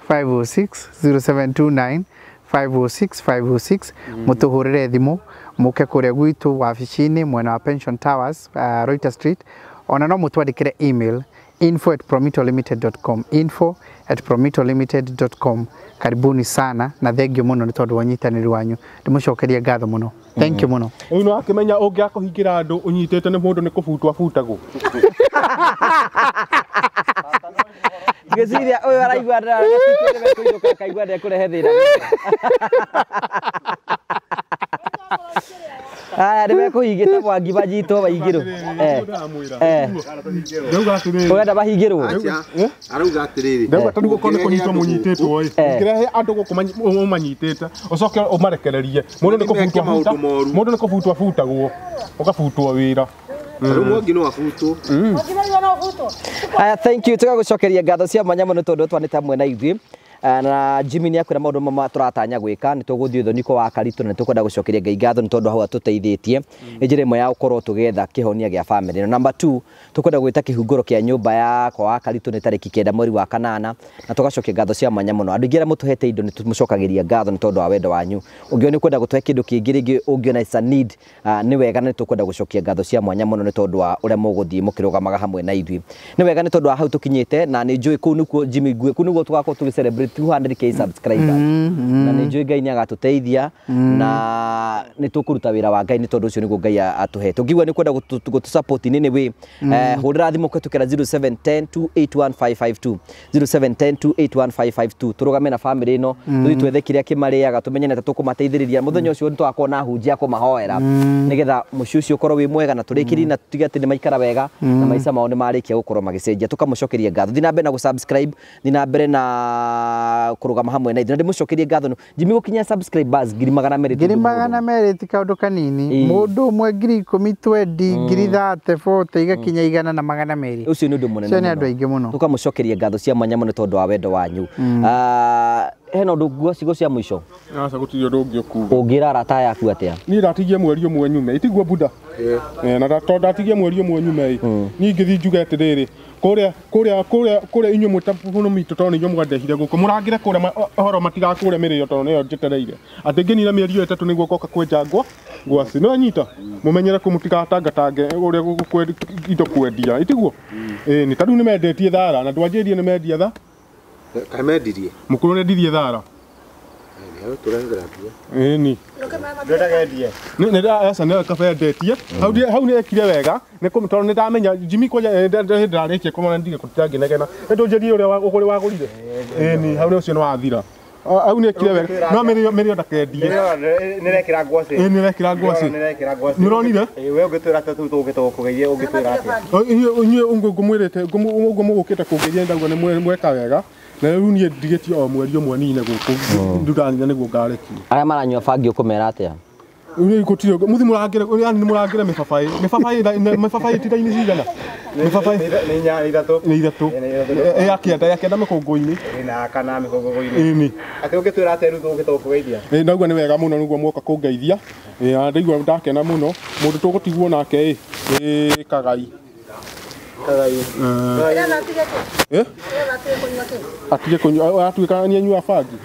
506 0729 506 506. Mũtũhũrĩre thimũ mũke kũrĩa gwitũ wabici-inĩ mwena wa Pension Towers, Reuter Street. Ona no mũtwandĩkĩre email info@promitolimited.com, info@promitolimited.com. Karibuni sana na thengio mũno nĩ tondũ wa ũnyitanĩri wanyu. Ndĩmũcokerie ngatho mũno. Thank you mũno. Rĩu nĩ wakĩmenya ũngĩakũhingĩra andũ ũnyitĩte nĩ mũndũ nĩ kũbutwo abutagwo. Ngĩciria ũyũ araigua ndakũinũka akaigua ndekũrehe thĩna. Aya nĩ mekũhingĩte Mwangi manyitwo maingĩrwo. Ndauga atĩrĩrĩ. Ũrenda mahingĩrwo? Arauga atĩrĩrĩ. Ndauga tondũ gũkorwo nĩ kũnyitwo mũnyitĩtwo ĩ. Ũngĩrehe andũ gũkũ ũmanyitĩte ũcoke ũmarekererie. Mũndũ nĩ kũbutwo abuta. Mũndũ nĩ kũbutwo abutagwo. Ũgabutwo wĩra. Rĩu Mwangi no abutwo. Mwangi no abutwo. Aya thank you tũgagũcokeria ngatho cia mwanya mũno tondũ twanĩte hamwe na ithuĩ. Na Jimmy nĩ akwĩra maũndũ mamwe tũratanya gwĩka nĩ tũgũthiĩ ũthoniko wa Karitũ na nĩ tũkwenda gũcokeria Ngai ngatho nĩ tondũ hau atũteithĩtie nĩ njĩra ĩmwe ya gũkorwo tũgĩetha kĩhonia gĩa family. Number 2 tũkwenda gwĩta kĩhungũro kĩa nyũmba yakwa wa Karitũ nĩ tarĩki 9 mweri wa 8 na tũgacokia ngatho cia mwanya mũno. Andũ aingĩ arĩa mũtũhete indo nĩ tũmũcokagĩria ngatho nĩ tondũ wa wendo wanyu. Ũngĩona nĩ kwenda gũtũhe kĩndũ kĩngĩ rĩngĩ ũngĩona it's a need nĩ wega na nĩ tũkwenda gũcokia ngatho cia mwanya mũno nĩ tondũ wa ũrĩa mũgũthiĩ mũkĩrũgamaga hamwe na ithuĩ. Nĩ wega nĩ tondũ wa hau tũkinyĩte na nĩ njũĩ kũu nĩkuo Jimmy Ngui kũu nĩguo tũgakorwo tũgĩ celebrate 200k subscribers na nĩ njũĩ Ngai nĩ agatũteithia na nĩ tũkũruta wĩra wa Ngai nĩ tondũ ũcio nĩguo Ngai atũhete. Ũngĩigua nĩ kwenda gũtũ support in any way hũrĩra thimũ kũhetũkĩra 0710 281552 0710 281552 tũrũgame na family ĩno tũthiĩ twethe kĩrĩa kĩmarĩaga tũmenye nĩ ta tũkũmateithĩrĩria mũthenya ũcio nĩ tũgakorwo na hunjia kũmahoera nĩgetha mũciĩ ũcio ũkorwo wĩ mwega na tũrĩkĩrie na tũtige atĩ nĩ maikara wega na maica mao nĩ marĩkia gũkorwo magĩcenjia. Tũkamũcokeria ngatho. Thiĩ na mbere na gũ-subscribe, thiĩ na mbere na kũrũgama hamwe na ithuĩ na ndĩmũcokerie ngatho. Jimmy gũkinyia subscribers 200,000 200,000 ti kaũndũ kanini. Mũndũ ũmwe 10,000 20 30 40 igakinya 100,200. Ũcio nĩ ũndũ mũnene mũno. Ũcio nĩ andũ aingĩ mũno. Tũkamũcokeria ngatho cia mwanya mũno tondũ wa wendo wanyu. Hena ũndũ nguo cigo cia mũico? Aca gũtirĩ ũndũ ũngĩ ũkuga. Ũngĩra arata yaku atĩa? Niĩ ndatigie mweri ũmwe nyume, itiguo Buda? Na tondũ ndatigie mweri ũmwe nyume ĩ, niĩ ingĩthiĩ njuge atĩrĩrĩ, kũrĩa kũrĩa kũrĩa kũrĩa inyuĩ mũtapunu mitũ tondũ nĩ inyuĩ mwandehire gũkũ mũrangĩre kũrĩa ũhoro matigakũre mĩrĩo tondũ nĩyo njetereire atĩ ngĩnina mĩeri ĩyo ĩtatũ nĩguo ngoka kwenja ngwacĩ nĩ wanyita mũmenyere kũ mũtigatangatange ũrĩa indo kwendia itiguo ĩĩ ta rĩu nĩ mendetie thara na ndwanjĩrie nĩ mendia tha kaĩ mendirie mũkũrũ nĩ endirie thara ĩni nĩ hau nĩ ekire wega nĩ tondũ nĩ ndamenya Jimmy kwanja hĩndĩ ndarĩkia kũmona ndige kũtinda ngĩnegena nĩ ndũnjĩrie ũrĩa wagũrire ĩni hau nĩ ũcio nĩ wathira hau nĩ ekire wega no mĩrĩo ndakendie nĩrekĩra ngwacĩ ĩĩ nĩrekĩra ngwacĩ nĩ ũronire we ũngĩtwĩra atĩa tũgũkĩte gũkũgeithia ũngĩtwĩra atĩa inyuĩ ngũmwĩrĩte ũguo mũgũkĩte kũngeithia ndauga nĩ mweka wega na rĩu niĩ ndigĩtie o mweri ũmwe nine gũkũ nduranina nĩguo ngarekia. Arĩa maranyua bangi ũkũmera atĩa? Gũtirĩ mũthi mũrangĩre yani mũrangĩre mĩbabaĩ mĩbabaĩ ti raini cigana mĩbabaĩ nĩ ithatũ nĩ ithatũ ya kĩanda mĩkũngũ-inĩ na kana mĩkũngũ-inĩ ĩni atĩ ũngĩtwĩra atĩa rĩu tũgũkĩte gũkũgeithia ĩ ndauga nĩ wega mũno nĩguo mwoka kũngeithia ĩ ndaigua ndakena mũno mũndũ tũgũtigwo nake ĩ Kagai atige kũnyua atuĩka nĩ anyua bangi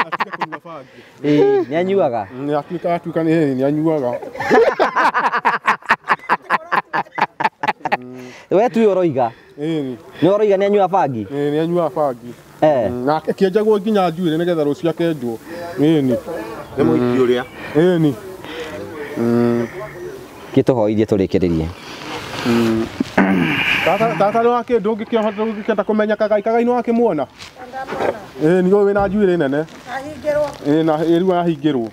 atige kũnyua bangi ĩ nĩ anyuaga nĩ atuĩka nĩ anyuaga we tu ũroiga ĩ nĩ ũroiga nĩ anyua bangi ĩ nĩ anyua bangi na akĩenjagwo nginya njuĩrĩ nĩgetha rũciũ akenjwo ĩ nĩ mũhiki ũrĩa ĩ gĩtũhoithie tũrĩkĩrĩrie tata nĩ wakĩ ndũngĩkĩenda kũmenya Kagai Kagai nĩ wakĩmuona ĩ nĩguo wĩna njuĩrĩ nene ahingĩrwo ĩ na rĩu ahingĩrwo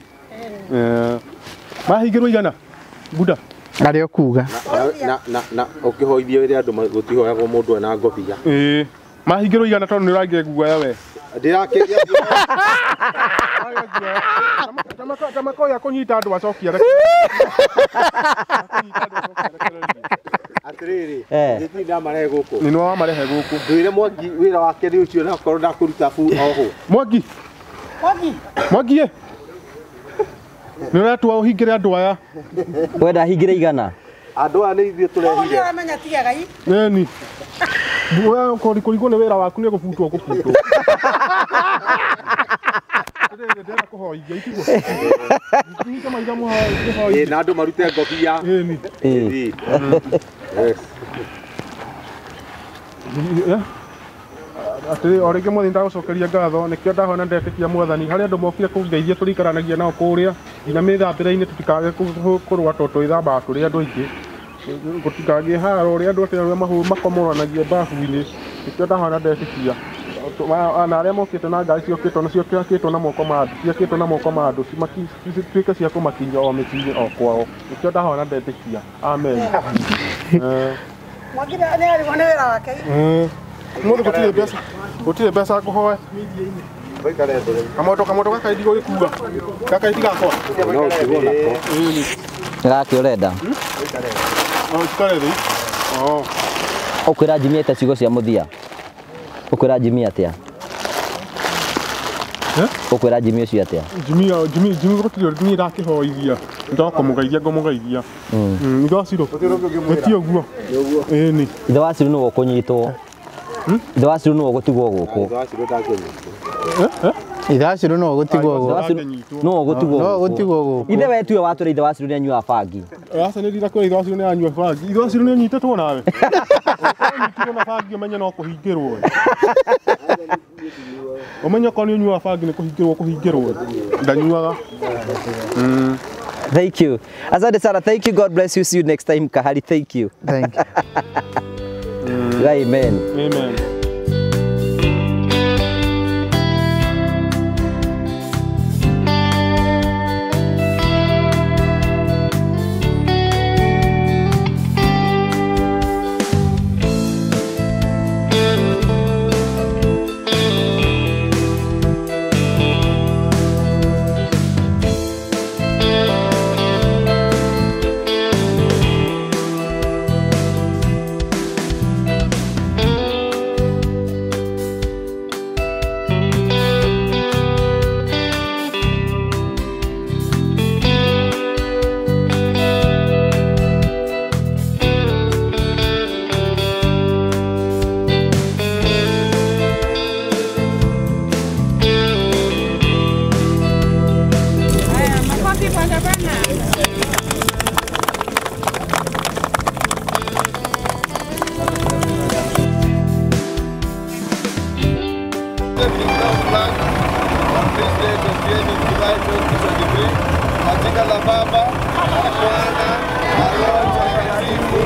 mahingĩrwo igana Buda arĩa ũkuga na ũkĩhoithia wĩra andũ gũtihoyagwo mũndũ ena ngobia ĩ mahingĩrwo igana tondũ nĩ ũrangire guoya we ndĩrakĩria tamakoya kũnyita andũ acokia atĩrĩrĩ gĩtirĩ ndamarehe gũkũ nĩ wamarehe gũkũ ndwĩre Mwangi wĩra wake nĩ ũcio na akorwo ndakũruta bu oho Mwangi Mwangi ĩ nĩ ũretua ũhingĩre andũ aya wenda hingĩre igana andũ aya nĩ ithuĩ tũrehire ũramenya tiga Ngai ĩni kũrigwo nĩ wĩra waku nĩ gũbutwo gũbutwo ndĩrenda kũhoithia itiguo ĩ na andũ marute ngobia ĩni atĩrĩ o rĩngĩ mwathani ndagũcokeria ngatho nĩkĩo ndahona ndetĩkia mwathani harĩ andũ mokire kũngeithia tũrĩikaranagia nao kũrĩa nginya mĩthambĩre-inĩ tũtikage kũrũa tondũ twĩthambaga tũrĩ andũ aingĩ gũtikagĩe haro ũrĩa andũ atĩ arĩa makomoranagia bafu-inĩ nĩkĩo ndahona ndetĩkia na arĩa mokĩte na ngari ciokĩtwo na ciakĩtwo na moko ma andũ ciakĩtwo na moko ma andũ cituĩke cia kũmakinyia o mĩciĩ-inĩ o kwao nĩkĩo ndahona ndetĩkia amen. Mwangi nĩ arigwo nĩ wĩra wake Mũthĩ gũtirĩ mbeca gũtirĩ mbeca ngũhoe kamoto gaka ndigũgĩkua gaka itigakwa no ũtigwo nako gakĩ ũrenda njikare thĩ ũkwĩra Jimmy ete ciugo cia mũthia Ukwira Jimmy atia? Ukwira Jimmy ucio atia? Jimmy Jimmy Jimmy gutiri ni ndakihoithia ndokumugeithia ngumugeithia. Ithe wa Ciro gutio uguo. Ĩni. Ithe wa Ciro nĩwe ũkũnyitwo. Ithe wa Ciro nĩwe ũgũtigwo gũkũ. Ithe wa Ciro nĩwe ũgũtigwo gũkũ. Nĩwe ũgũtigwo gũkũ. Ithe we tuwe watũra ithe wa Ciro nĩanyuaga bangi. Aca nĩ ndirakwĩra ithe wa Ciro nĩanyua bangi. Ithe wa Ciro nĩanyitĩtwo nawe. Ũnyitirwo na bangi ũmenye no kũhingĩrwo. Ũmenye okorwo nĩũnyuaga bangi nĩ kũhingĩrwo kũhingĩrwo. Ndanyuaga. Thank you. Asante sana. Thank you. God bless you. See you next time. Kahari, thank you. Thank you. Amen. Amen. Katika la Baba, la Mwana, na Roho Mtakatifu.